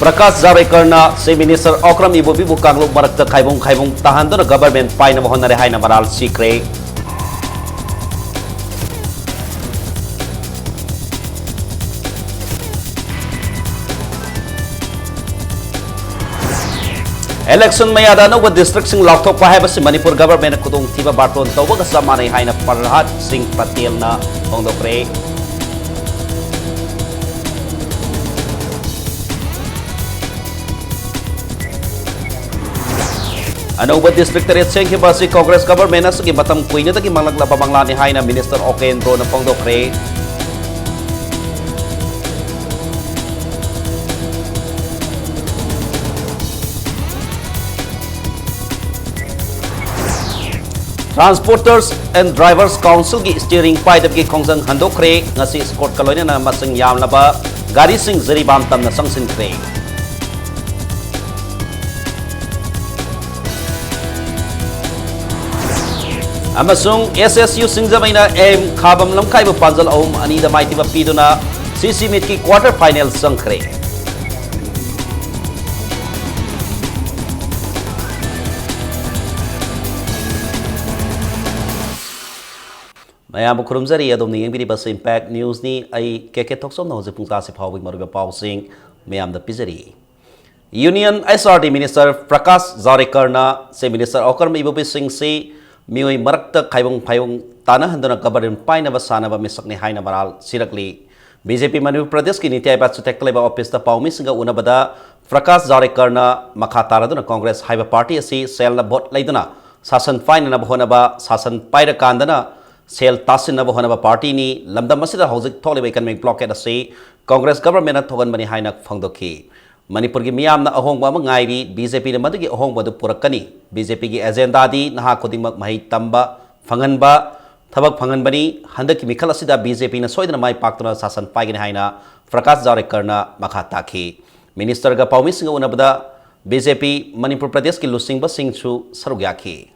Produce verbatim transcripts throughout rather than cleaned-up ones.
Prakash ꯖꯥꯚꯗꯦꯀꯔꯅ Chief Minister Okram ꯏꯕꯣꯕꯤꯕꯨ ꯀꯥꯡꯂꯨꯞ ꯃꯔꯛꯇ ꯈꯥꯏꯕꯨꯡ ꯈꯥꯏꯕꯨꯡ ꯇꯥꯍꯟꯗꯨꯅ government ꯄꯥꯏꯅꯕ ꯍꯣꯠꯅꯔꯦ ꯍꯥꯏꯅ ꯃꯔꯥꯜ ꯁꯤꯈ꯭ꯔꯦ꯫ Election ꯃꯌꯥꯗ ꯑꯅꯧꯕ districtꯁꯤꯡ ꯂꯥꯎꯊꯣꯛꯄ ꯍꯥꯏꯕꯁꯤ ꯃꯅꯤꯄꯨꯔ governmentꯅ ꯈꯨꯗꯣꯡꯊꯤꯕ ꯕꯥꯔꯇꯣꯟ ꯇꯧꯕꯒ ꯆꯞ ꯃꯥꯟꯅꯩ ꯍꯥꯏꯅ ꯄ꯭ꯔꯍꯂꯥꯗ ꯁꯤꯡ ꯄꯇꯦꯜꯅ ꯐꯣꯡꯗꯣꯛꯈ꯭ꯔꯦ꯫ ꯑꯅꯧꯕ district ꯇꯔꯦꯠ ꯁꯦꯝꯈꯤꯕ ꯑꯁꯤ Congress government ꯑꯁꯤꯒꯤ ꯃꯇꯝ ꯀꯨꯏꯅꯗꯒꯤ ꯃꯥꯡꯂꯛꯂꯕ ꯃꯪꯂꯥꯟꯅꯤ ꯍꯥꯏꯅ Minister ꯑꯣꯀꯦꯟꯗ꯭ꯔꯣꯅ ꯐꯣꯡꯗꯣꯛꯈ꯭ꯔꯦ꯫ Transporters and Drivers Councilꯒꯤ steering ꯄꯥꯏꯗꯕꯒꯤ ꯈꯣꯡꯖꯪ ꯍꯟꯗꯣꯛꯈ꯭ꯔꯦ꯫ ꯉꯁꯤ escortꯀ ꯂꯣꯏꯅꯅ ꯃꯁꯤꯡ ꯌꯥꯝꯂꯕ ꯒꯥꯔꯤꯁꯤꯡ ꯖꯤꯔꯤꯕꯥꯝ ꯇꯝꯅ ꯆꯪꯁꯤꯟꯈ꯭ꯔꯦ꯫ ꯑꯃꯁꯨꯡ S S U ꯁꯤꯡꯖꯃꯩꯅ ꯑꯦꯝ ꯈꯥꯕꯝ ꯂꯝꯈꯥꯏꯕꯨ ꯄꯥꯟꯖꯜ ꯑꯍꯨꯝ ꯑꯅꯤꯗ ꯃꯥꯏꯊꯤꯕ ꯄꯤꯗꯨꯅ C C meetꯀꯤ quarter final ꯆꯪꯈ꯭ꯔꯦ꯫ ꯃꯌꯥꯝꯕꯨ ꯈꯨꯔꯨꯝꯖꯔꯤ꯫ ꯑꯗꯣꯝꯅ ꯌꯦꯡꯕꯤꯔꯤꯕꯁꯤ Impact Newsꯅꯤ꯫ ꯑꯩ ꯀꯦ ꯀꯦ ꯊꯣꯛꯆꯣꯝꯅ ꯍꯧꯖꯤꯛ ꯄꯨꯡ ꯇꯔꯥꯁꯤ ꯐꯥꯎꯕꯒꯤ ꯃꯔꯨꯑꯣꯏꯕ ꯄꯥꯎꯁꯤꯡ ꯃꯌꯥꯝꯗ ꯄꯤꯖꯔꯤ꯫ Union H R D Minister Prakash ꯖꯥꯚꯗꯦꯀꯔꯅ Chief Minister Okram ꯏꯕꯣꯕꯤ ꯁꯤꯡꯁꯤ ꯃꯤꯑꯣꯏ ꯃꯔꯛꯇ ꯈꯥꯏꯕꯨꯡ ꯐꯥꯏꯕꯨꯡ ꯇꯥꯅꯍꯟꯗꯨꯅ government ꯄꯥꯏꯅꯕ ꯁꯥꯟꯅꯕ ꯃꯤꯁꯛꯅꯤ ꯍꯥꯏꯅ ꯃꯔꯥꯜ ꯁꯤꯔꯛꯂꯤ꯫ B J P ꯃꯅꯤꯄꯨꯔ ꯄ꯭ꯔꯗꯦꯁꯀꯤ ꯅꯤꯇꯤ ꯑꯥꯌꯣꯒ ꯆꯨꯊꯦꯛꯇ ꯂꯩꯕ officeꯇ ꯄꯥꯎꯃꯤꯁꯤꯡꯒ ꯎꯅꯕꯗ ꯄ꯭ꯔꯀꯥꯁ ꯖꯥꯚꯗꯦꯀꯔꯅ ꯃꯈꯥ ꯇꯥꯔꯗꯨꯅ Congress ꯍꯥꯏꯕ party ꯑꯁꯤ ꯁꯦꯜꯅ vote ꯂꯩꯗꯨꯅ ꯁꯥꯁꯟ ꯄꯥꯏꯅꯅꯕ ꯍꯣꯠꯅꯕ, ꯁꯥꯁꯟ ꯄꯥꯏꯔꯀꯥꯟꯗꯅ ꯁꯦꯜ ꯇꯥꯁꯤꯟꯅꯕ ꯍꯣꯠꯅꯕ partyꯅꯤ꯫ ꯂꯝꯗꯝ ꯑꯁꯤꯗ ꯍꯧꯖꯤꯛ ꯊꯣꯛꯂꯤꯕ economic blockade ꯑꯁꯤ Congress governmentꯅ ꯊꯣꯛꯍꯟꯕꯅꯤ ꯍꯥꯏꯅ ꯐꯣꯡꯗꯣꯛꯈꯤ꯫ ꯃꯅꯤꯄꯨꯔꯒꯤ ꯃꯤꯌꯥꯝꯅ ꯑꯍꯣꯡꯕ ꯑꯃ ꯉꯥꯏꯔꯤ꯫ B J Pꯅ ꯃꯗꯨꯒꯤ ꯑꯍꯣꯡꯕ ꯑꯗꯨ ꯄꯨꯔꯛꯀꯅꯤ꯫ B J Pꯒꯤ agendaꯗꯤ ꯅꯍꯥ ꯈꯨꯗꯤꯡꯃꯛ ꯃꯍꯩ ꯇꯝꯕ ꯐꯪꯍꯟꯕ, ꯊꯕꯛ ꯐꯪꯍꯟꯕꯅꯤ꯫ ꯍꯟꯗꯛꯀꯤ ꯃꯤꯈꯜ ꯑꯁꯤꯗ B J Pꯅ ꯁꯣꯏꯗꯅ ꯃꯥꯏ ꯄꯥꯛꯇꯨꯅ ꯁꯥꯁꯟ ꯄꯥꯏꯒꯅꯤ ꯍꯥꯏꯅ ꯄ꯭ꯔꯀꯥꯁ ꯖꯥꯚꯗꯦꯀꯔꯅ ꯃꯈꯥ ꯇꯥꯈꯤ꯫ Ministerꯒ ꯄꯥꯎꯃꯤꯁꯤꯡꯒ ꯎꯅꯕꯗ B J P ꯃꯅꯤꯄꯨꯔ ꯄ꯭ꯔꯗꯦꯁꯀꯤ ꯂꯨꯆꯤꯡꯕꯁꯤꯡꯁꯨ ꯁꯔꯨꯛ ꯌꯥꯈꯤ꯫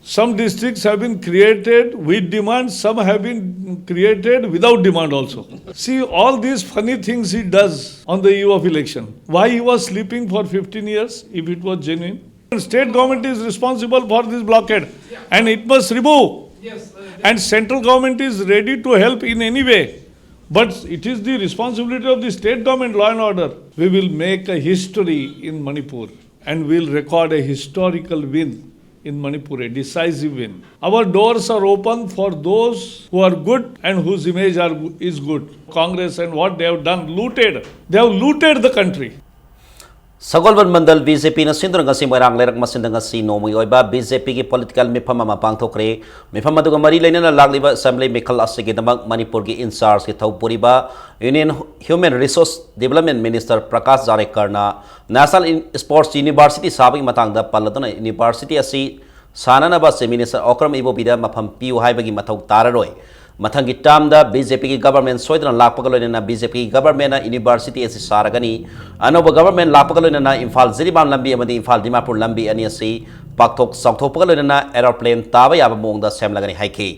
Some districts have been created with demand, some have been created without demand also. See, all these funny things he does on the eve of election. Why he was sleeping for fifteen years if it was genuine? State government is responsible for this blockade and it must remove. And central government is ready to help in any way. But it is the responsibility of the state government, law and order. We will make a history in Manipur and we'll record a historical win in Manipur, a decisive win. Our doors are open for those who are good and whose image are, is good. Congress and what they have done, looted. They have looted the country. Sagolband mandal B J ꯄꯤꯅ ꯁꯤꯟꯗꯨꯅ ꯉꯁꯤ ꯃꯣꯏꯔꯥꯡ ꯂꯩꯔꯛ ꯃꯆꯤꯟꯗ ꯉꯁꯤ ꯅꯣꯡꯃꯒꯤ ꯑꯣꯏꯕ B J ꯄꯤꯒꯤ political ꯃꯤꯐꯝ ꯑꯃ ꯄꯥꯡꯊꯣꯛꯈ꯭ꯔꯦ꯫ ꯃꯤꯐꯝ ꯑꯗꯨꯒ ꯃꯔꯤ ꯂꯩꯅꯅ ꯂꯥꯛꯂꯤꯕ ꯑꯦꯁꯦꯝꯕ꯭ꯂꯤ ꯃꯤꯈꯜ ꯑꯁꯤꯒꯤꯗꯃꯛ ꯃꯅꯤꯄꯨꯔꯒꯤ ꯏꯟꯆꯥꯔꯖꯀꯤ ꯊꯧ ꯄꯨꯔꯤꯕ union human resource development minister Prakash ꯖꯥꯔꯦꯀꯔꯅ ꯅꯦꯁꯅꯦꯜ ꯏꯟ-, ꯁ꯭ꯄꯣꯔꯠꯁ ꯌꯨꯅꯤꯚꯔꯁꯤꯇꯤ ꯁꯥꯕꯒꯤ ꯃꯇꯥꯡꯗ ꯄꯜꯂꯗꯨꯅ ꯌꯨꯅꯤꯚꯔꯁꯤꯇꯤ ꯑꯁꯤ ꯁꯥꯟꯅꯅꯕ ꯆꯤꯐ ꯃꯤꯅꯤꯁꯇꯔ ꯑꯣꯀ꯭ꯔꯝ ꯏꯕꯣꯕꯤꯗ ꯃꯐꯝ ꯄꯤꯌꯨ ꯍꯥꯏꯕꯒꯤ ꯃꯊꯧ ꯇꯥꯔꯔꯣꯏ꯫ ꯃꯊꯪꯒꯤ ꯇꯥꯔꯝꯗ ꯕꯤ ꯖꯦ ꯄꯤꯒꯤ ꯒꯕꯔꯃꯦꯟ ꯁꯣꯏꯗꯅ ꯂꯥꯛꯄꯒ ꯂꯣꯏꯅꯅ ꯕꯤ ꯖꯦ ꯄꯤꯒꯤ ꯒꯕꯔꯃꯦꯟꯅ ꯌꯨꯅꯤꯚꯔꯁꯤꯇꯤ ꯑꯁꯤ ꯁꯥꯔꯒꯅꯤ꯫ ꯑꯅꯧꯕ ꯒꯕꯔꯃꯦꯟ ꯂꯥꯛꯄꯒ ꯂꯣꯏꯅꯅ ꯏꯝꯐꯥꯜ ꯖꯤꯔꯤꯕꯥꯝ ꯂꯝꯕꯤ ꯑꯃꯗꯤ ꯏꯝꯐꯥꯜ ꯗꯤꯃꯥꯄꯨꯔ ꯂꯝꯕꯤ ꯑꯅꯤ ꯑꯁꯤ ꯄꯥꯛꯊꯣꯛ ꯆꯥꯎꯊꯣꯛꯄꯒ ꯂꯣꯏꯅꯅ ꯑꯦꯔꯣꯄ꯭ꯂꯦꯟ ꯇꯥꯕ ꯌꯥꯕ ꯃꯑꯣꯡꯗ ꯁꯦꯝꯂꯒꯅꯤ ꯍꯥꯏꯈꯤ꯫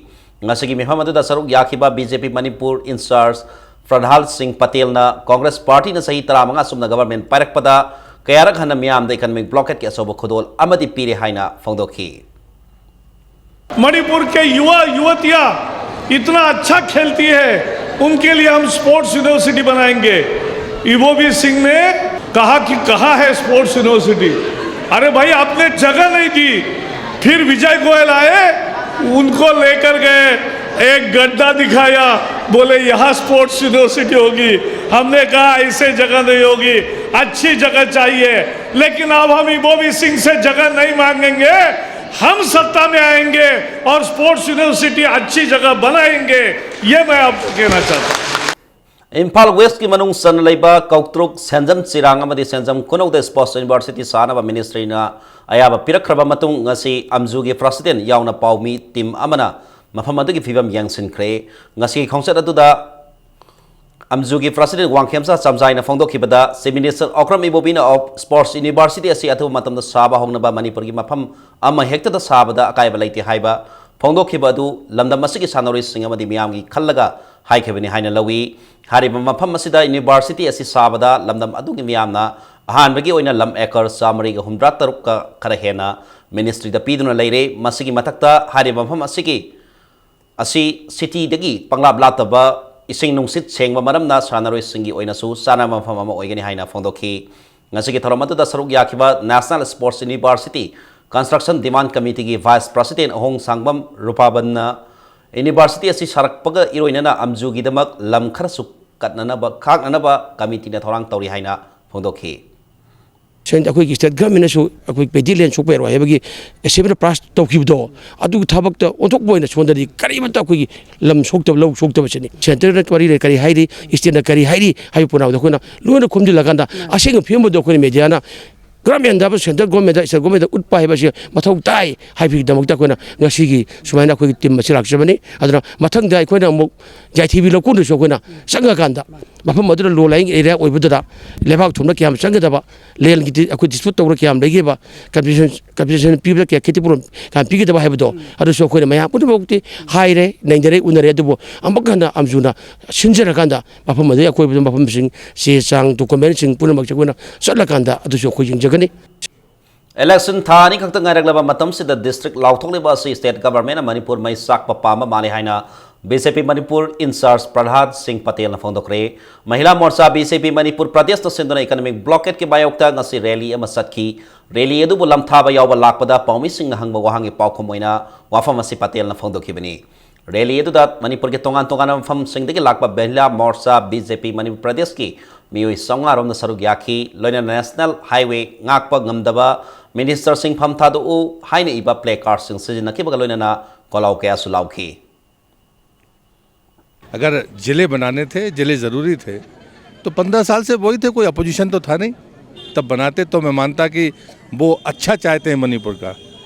ꯉꯁꯤꯒꯤ ꯃꯤꯐꯝ ꯑꯗꯨꯗ ꯁꯔꯨꯛ ꯌꯥꯈꯤꯕ ꯕꯤ ꯖꯦ ꯄꯤ ꯃꯅꯤꯄꯨꯔ ꯏꯟꯆꯥꯔꯖ ꯄ꯭ꯔꯗꯍꯥꯜ ꯁꯤꯡ ꯄꯇꯦꯜꯅ ꯀꯣꯡꯒ꯭ꯔꯦꯁ ꯄꯥꯔꯇꯤꯅ ꯆꯍꯤ ꯇꯔꯥꯃꯉꯥ ꯆꯨꯞꯅ ꯒꯕꯔꯃꯦꯟ ꯄꯥꯏꯔꯛꯄꯗ ꯀꯌꯥꯔꯛ ꯍꯟꯅ ꯃꯤꯌꯥꯝꯗ ꯏꯀꯅꯣꯃꯤꯛ ꯕ꯭ꯂꯣꯀꯦꯠꯀꯤ ꯑꯆꯧꯕ ꯈꯨꯗꯣꯜ ꯑꯃꯗꯤ ꯄꯤꯔꯦ ꯍꯥꯏꯅ ꯐꯣꯡꯗꯣꯛꯈꯤ꯫ मणिपुर के युवा युवतियां इतना अच्छा खेलती है, उनके लिए हम स्पोर्ट्स यूनिवर्सिटी बनाएंगे। इबोबी सिंह ने कहा कि कहाँ है स्पोर्ट्स यूनिवर्सिटी? अरे भाई, आपने जगह नहीं दी। फिर विजय गोयल आए, उनको लेकर गए, एक गड्ढा दिखाया, बोले यहाँ स्पोर्ट्स यूनिवर्सिटी होगी। हमने कहा ऐसे जगह नहीं होगी, अच्छी जगह चाहिए। लेकिन अब हम इबोबी सिंह से जगह नहीं मांगेंगे, हम सत्ता में आएंगे और स्पोर्ट्स यूनिवर्सिटी अच्छी जगह बनाएंगे, ये मैं आपको कहना चाहता हूँ। ꯏꯝꯐꯥꯜ ꯋꯦꯁ꯭ꯠꯀꯤ ꯃꯅꯨꯡ ꯆꯟꯅ ꯂꯩꯕ ꯀꯧꯇ꯭ꯔꯨꯛ, ꯁꯦꯟꯖꯝ ꯆꯤꯔꯥꯡ ꯑꯃꯗꯤ ꯁꯦꯟꯖꯝ ꯈꯨꯅꯧꯗ ꯁ꯭ꯄꯣꯔꯠꯁ ꯌꯨꯅꯤꯚꯔꯁꯤꯇꯤ ꯁꯥꯅꯕ ꯃꯤꯅꯤꯁꯇ꯭ꯔꯤꯅ ꯑꯌꯥꯕ ꯄꯤꯔꯛꯈ꯭ꯔꯕ ꯃꯇꯨꯡ ꯉꯁꯤ ꯑꯝꯖꯨꯒꯤ ꯄ꯭ꯔꯁꯤꯗꯦꯟꯠ ꯌꯥꯎꯅ ꯄꯥꯎꯃꯤ ꯇꯤꯝ ꯑꯃꯅ ꯃꯐꯝ ꯑꯗꯨꯒꯤ ꯐꯤꯕꯝ ꯌꯦꯡꯁꯤꯟꯈ꯭ꯔꯦ꯫ ꯉꯁꯤꯒꯤ ꯈꯣꯡꯆꯠ ꯑꯗꯨꯗ ꯑꯝꯖꯨꯒꯤ President Wangkhemcha ꯆꯝꯖꯥꯏꯅ ꯐꯣꯡꯗꯣꯛꯈꯤꯕꯗ, Chief Minister Okram ꯏꯕꯣꯕꯤꯅ Sports University ꯑꯁꯤ ꯑꯊꯨꯕ ꯃꯇꯝꯗ ꯁꯥꯕ ꯍꯧꯅꯕ ꯃꯅꯤꯄꯨꯔꯒꯤ ꯃꯐꯝ ꯑꯃꯍꯦꯛꯇꯗ ꯁꯥꯕꯗ ꯑꯀꯥꯏꯕ ꯂꯩꯇꯦ ꯍꯥꯏꯕ ꯐꯣꯡꯗꯣꯛꯈꯤꯕ ꯑꯗꯨ ꯂꯝꯗꯝ ꯑꯁꯤꯒꯤ ꯁꯥꯟꯅꯔꯣꯏꯁꯤꯡ ꯑꯃꯗꯤ ꯃꯤꯌꯥꯝꯒꯤ ꯈꯜꯂꯒ ꯍꯥꯏꯈꯤꯕꯅꯤ ꯍꯥꯏꯅ ꯂꯧꯏ꯫ ꯍꯥꯏꯔꯤꯕ ꯃꯐꯝ ꯑꯁꯤꯗ University ꯑꯁꯤ ꯁꯥꯕꯗ ꯂꯝꯗꯝ ꯑꯗꯨꯒꯤ ꯃꯤꯌꯥꯝꯅ ꯑꯍꯥꯟꯕꯒꯤ ꯑꯣꯏꯅ ꯂꯝ acre ꯆꯥꯃꯔꯤꯒ ꯍꯨꯝꯗ꯭ꯔꯥ ꯇꯔꯨꯛꯀ ꯈꯔ ꯍꯦꯟꯅ Ministryꯗ ꯄꯤꯗꯨꯅ ꯂꯩꯔꯦ꯫ ꯃꯁꯤꯒꯤ ꯃꯊꯛꯇ ꯍꯥꯏꯔꯤꯕ ꯃꯐꯝ ꯑꯁꯤꯒꯤ ꯑꯁꯤ cityꯗꯒꯤ ꯄꯪꯂꯥꯞ ꯂꯥꯞꯇꯕ, ꯏꯁꯤꯡ ꯅꯨꯡꯁꯤꯠ ꯁꯦꯡꯕ ꯃꯔꯝꯅ ꯁꯥꯟꯅꯔꯣꯏꯁꯤꯡꯒꯤ ꯑꯣꯏꯅꯁꯨ ꯆꯥꯅꯕ ꯃꯐꯝ ꯑꯃ ꯑꯣꯏꯒꯅꯤ ꯍꯥꯏꯅ ꯐꯣꯡꯗꯣꯛꯈꯤ꯫ ꯉꯁꯤꯒꯤ ꯊꯧꯔꯝ ꯑꯗꯨꯗ ꯁꯔꯨꯛ ꯌꯥꯈꯤꯕ National Sports University Construction Demand Committeeꯒꯤ Vice President ꯑꯍꯣꯡ ꯁꯥꯡꯕꯝ ꯔꯨꯄꯥꯕꯟꯅ University ꯑꯁꯤ ꯁꯥꯔꯛꯄꯒ ꯏꯔꯣꯏꯅꯅ ꯑꯝꯖꯨꯒꯤꯗꯃꯛ ꯂꯝ ꯈꯔꯁꯨ ꯀꯠꯅꯅꯕ, ꯈꯥꯛꯅꯅꯕ committeeꯅ ꯊꯧꯔꯥꯡ ꯇꯧꯔꯤ ꯍꯥꯏꯅ ꯐꯣꯡꯗꯣꯛꯈꯤ꯫ ꯁꯦꯟ-, ꯑꯩꯈꯣꯏꯒꯤ state governmentꯅꯁꯨ ꯑꯩꯈꯣꯏ paddy land ꯁꯣꯛꯄ ꯌꯥꯔꯣꯏ ꯍꯥꯏꯕꯒꯤ assemblyꯗ pass ꯇꯧꯈꯤꯕꯗꯣ, ꯑꯗꯨꯒꯤ ꯊꯕꯛꯇ ꯑꯣꯟꯊꯣꯛꯄ ꯑꯣꯏꯅ ꯁꯣꯝꯗꯗꯤ ꯀꯔꯤꯃꯠꯇ ꯑꯩꯈꯣꯏꯒꯤ ꯂꯝ ꯁꯣꯛꯇꯕ, ꯂꯧ ꯁꯣꯛꯇꯕꯁꯤꯅꯤ꯫ Centreꯅ ꯀꯔꯤ ꯂꯩ, ꯀꯔꯤ ꯍꯥꯏꯔꯤ, stateꯅ ꯀꯔꯤ ꯍꯥꯏꯔꯤ ꯍꯥꯏꯕ ꯄꯨꯝꯅꯃꯛꯇꯣ ꯑꯩꯈꯣꯏꯅ ꯂꯣꯏꯅ ꯈꯣꯝꯖꯤꯜꯂꯒ ꯑꯩꯈꯣꯏꯅ ꯑꯁꯦꯡꯕ ꯐꯤꯕꯝ ꯑꯗꯨ ꯑꯩꯈꯣꯏꯅ mediaꯅ governmentꯗ, central governmentꯗ, state governmentꯗ ꯎꯠꯄ ꯍꯥꯏꯕꯁꯤ ꯃꯊꯧ ꯇꯥꯏ ꯍꯥꯏꯕꯒꯤꯗꯃꯛꯇ ꯑꯩꯈꯣꯏꯅ ꯉꯁꯤꯒꯤ ꯁꯨꯃꯥꯏꯅ ꯑꯩꯈꯣꯏꯒꯤ team ꯑꯁꯤ ꯂꯥꯛꯆꯕꯅꯤ꯫ ꯑꯗꯨꯅ ꯃꯊꯪꯗ ꯑꯩꯈꯣꯏꯅ ꯑꯃꯨꯛ ꯌꯥꯏꯊꯤꯕꯤ ꯂꯧꯀꯣꯟꯗꯁꯨ ꯑꯩꯈꯣꯏꯅ ꯆꯪꯉꯀꯥꯟꯗ ꯃꯐꯝ ꯑꯗꯨꯗ low lying area ꯑꯣꯏꯕꯗꯨꯗ ꯂꯩꯕꯥꯛ ꯊꯣꯟꯕ ꯀꯌꯥꯝ ꯆꯪꯒꯗꯕ, landꯒꯤ di-, ꯑꯩꯈꯣꯏ dispute ꯇꯧꯕ ꯀꯌꯥꯝ ꯂꯩꯈꯤꯕ, compensation, compensation ꯄꯤꯕꯗ ꯀꯌꯥ ꯈꯦꯇꯤꯄꯨꯔꯣꯟ ꯀꯌꯥꯝ ꯄꯤꯒꯗꯕ ꯍꯥꯏꯕꯗꯣ, ꯑꯗꯨꯁꯨ ꯑꯩꯈꯣꯏꯅ ꯃꯌꯥꯝ ꯄꯨꯝꯅꯃꯛꯇꯤ ꯍꯥꯏꯔꯦ, ꯅꯩꯅꯔꯦ, ꯎꯅꯔꯦ꯫ ꯑꯗꯨꯕꯨ ꯑꯃꯨꯛ ꯍꯟꯅ ꯑꯝꯖꯨꯅ ꯁꯤꯟꯖꯔꯀꯥꯟꯗ ꯃꯐꯝ ꯑꯗꯨꯒꯤ ꯑꯀꯣꯏꯕꯗ ꯃꯐꯝꯁꯤꯡ, ꯆꯦ ꯆꯥꯡ, documentꯁꯤꯡ ꯄꯨꯝꯅꯃꯛꯁꯦ ꯑꯩꯈꯣꯏꯅ ꯆꯠꯂꯀꯥꯟꯗ ꯑꯗꯨꯁꯨ ꯑꯩꯈꯣꯏ ꯌꯦꯡꯖꯒꯅꯤ꯫ Election ꯊꯥ ꯑꯅꯤ ꯈꯛꯇ ꯉꯥꯏꯔꯛꯂꯕ ꯃꯇꯝꯁꯤꯗ district ꯂꯥꯎꯊꯣꯛꯂꯤꯕ ꯑꯁꯤ state governmentꯅ ꯃꯅꯤꯄꯨꯔ ꯃꯩ ꯆꯥꯛꯄ ꯄꯥꯝꯕ ꯃꯥꯜꯂꯤ ꯍꯥꯏꯅ BJP ꯃꯅꯤꯄꯨꯔ in-charge ꯄ꯭ꯔꯍꯂꯥꯗ ꯁꯤꯡ ꯄꯇꯦꯜꯅ ꯐꯣꯡꯗꯣꯛꯈ꯭ꯔꯦ꯫ ꯃꯍꯤꯂꯥ ꯃꯣꯔꯆꯥ BJP ꯃꯅꯤꯄꯨꯔ ꯄ꯭ꯔꯗꯦꯁꯅ ꯁꯤꯟꯗꯨꯅ economic blockade ꯀꯤ ꯃꯥꯌꯣꯛꯇ ꯉꯁꯤ rally ꯑꯃ ꯆꯠꯈꯤ꯫ Rally ꯑꯗꯨꯕꯨ ꯂꯝꯊꯥꯕ ꯌꯥꯎꯕ ꯂꯥꯛꯄꯗ ꯄꯥꯎꯃꯤꯁꯤꯡꯅ ꯍꯪꯕ ꯋꯥꯍꯪꯒꯤ ꯄꯥꯎꯈꯨꯝ ꯑꯣꯏꯅ ꯋꯥꯐꯝ ꯑꯁꯤ ꯄꯇꯦꯜꯅ ꯐꯣꯡꯗꯣꯛꯈꯤꯕꯅꯤ꯫ Rally ꯑꯗꯨꯗ ꯃꯅꯤꯄꯨꯔꯒꯤ ꯇꯣꯉꯥꯟ ꯇꯣꯉꯥꯟꯕ ꯃꯐꯝꯁꯤꯡꯗꯒꯤ ꯂꯥꯛꯄ ꯃꯍꯤꯂꯥ ꯃꯣꯔꯆꯥ BJP ꯃꯅꯤꯄꯨꯔ ꯄ꯭ꯔꯗꯦꯁꯀꯤ ꯃꯤꯑꯣꯏ ꯆꯥꯝꯃꯉꯥ ꯔꯣꯝꯅ ꯁꯔꯨꯛ ꯌꯥꯈꯤ꯫ ꯂꯣꯏꯅꯅ National Highway ꯉꯥꯛꯄ ꯉꯝꯗꯕ, Minister ꯁꯤꯡ ꯐꯝ ꯊꯥꯗꯣꯛꯎ ꯍꯥꯏꯅ ꯏꯕ placard ꯁꯤꯡ ꯁꯤꯖꯤꯟꯅꯈꯤꯕꯒ ꯂꯣꯏꯅꯅ ꯈꯣꯜꯂꯥꯎ ꯀꯌꯥꯁꯨ ꯂꯥꯎꯈꯤ꯫ अगर जिले बनाने थे, जिले ज़रूरी थे, तो पन्द्रह साल से वही थे, कोई opposition तो था नहीं। तब बनाते तो मैं मानता कि वो अच्छा चाहते हैं मणिपुर का।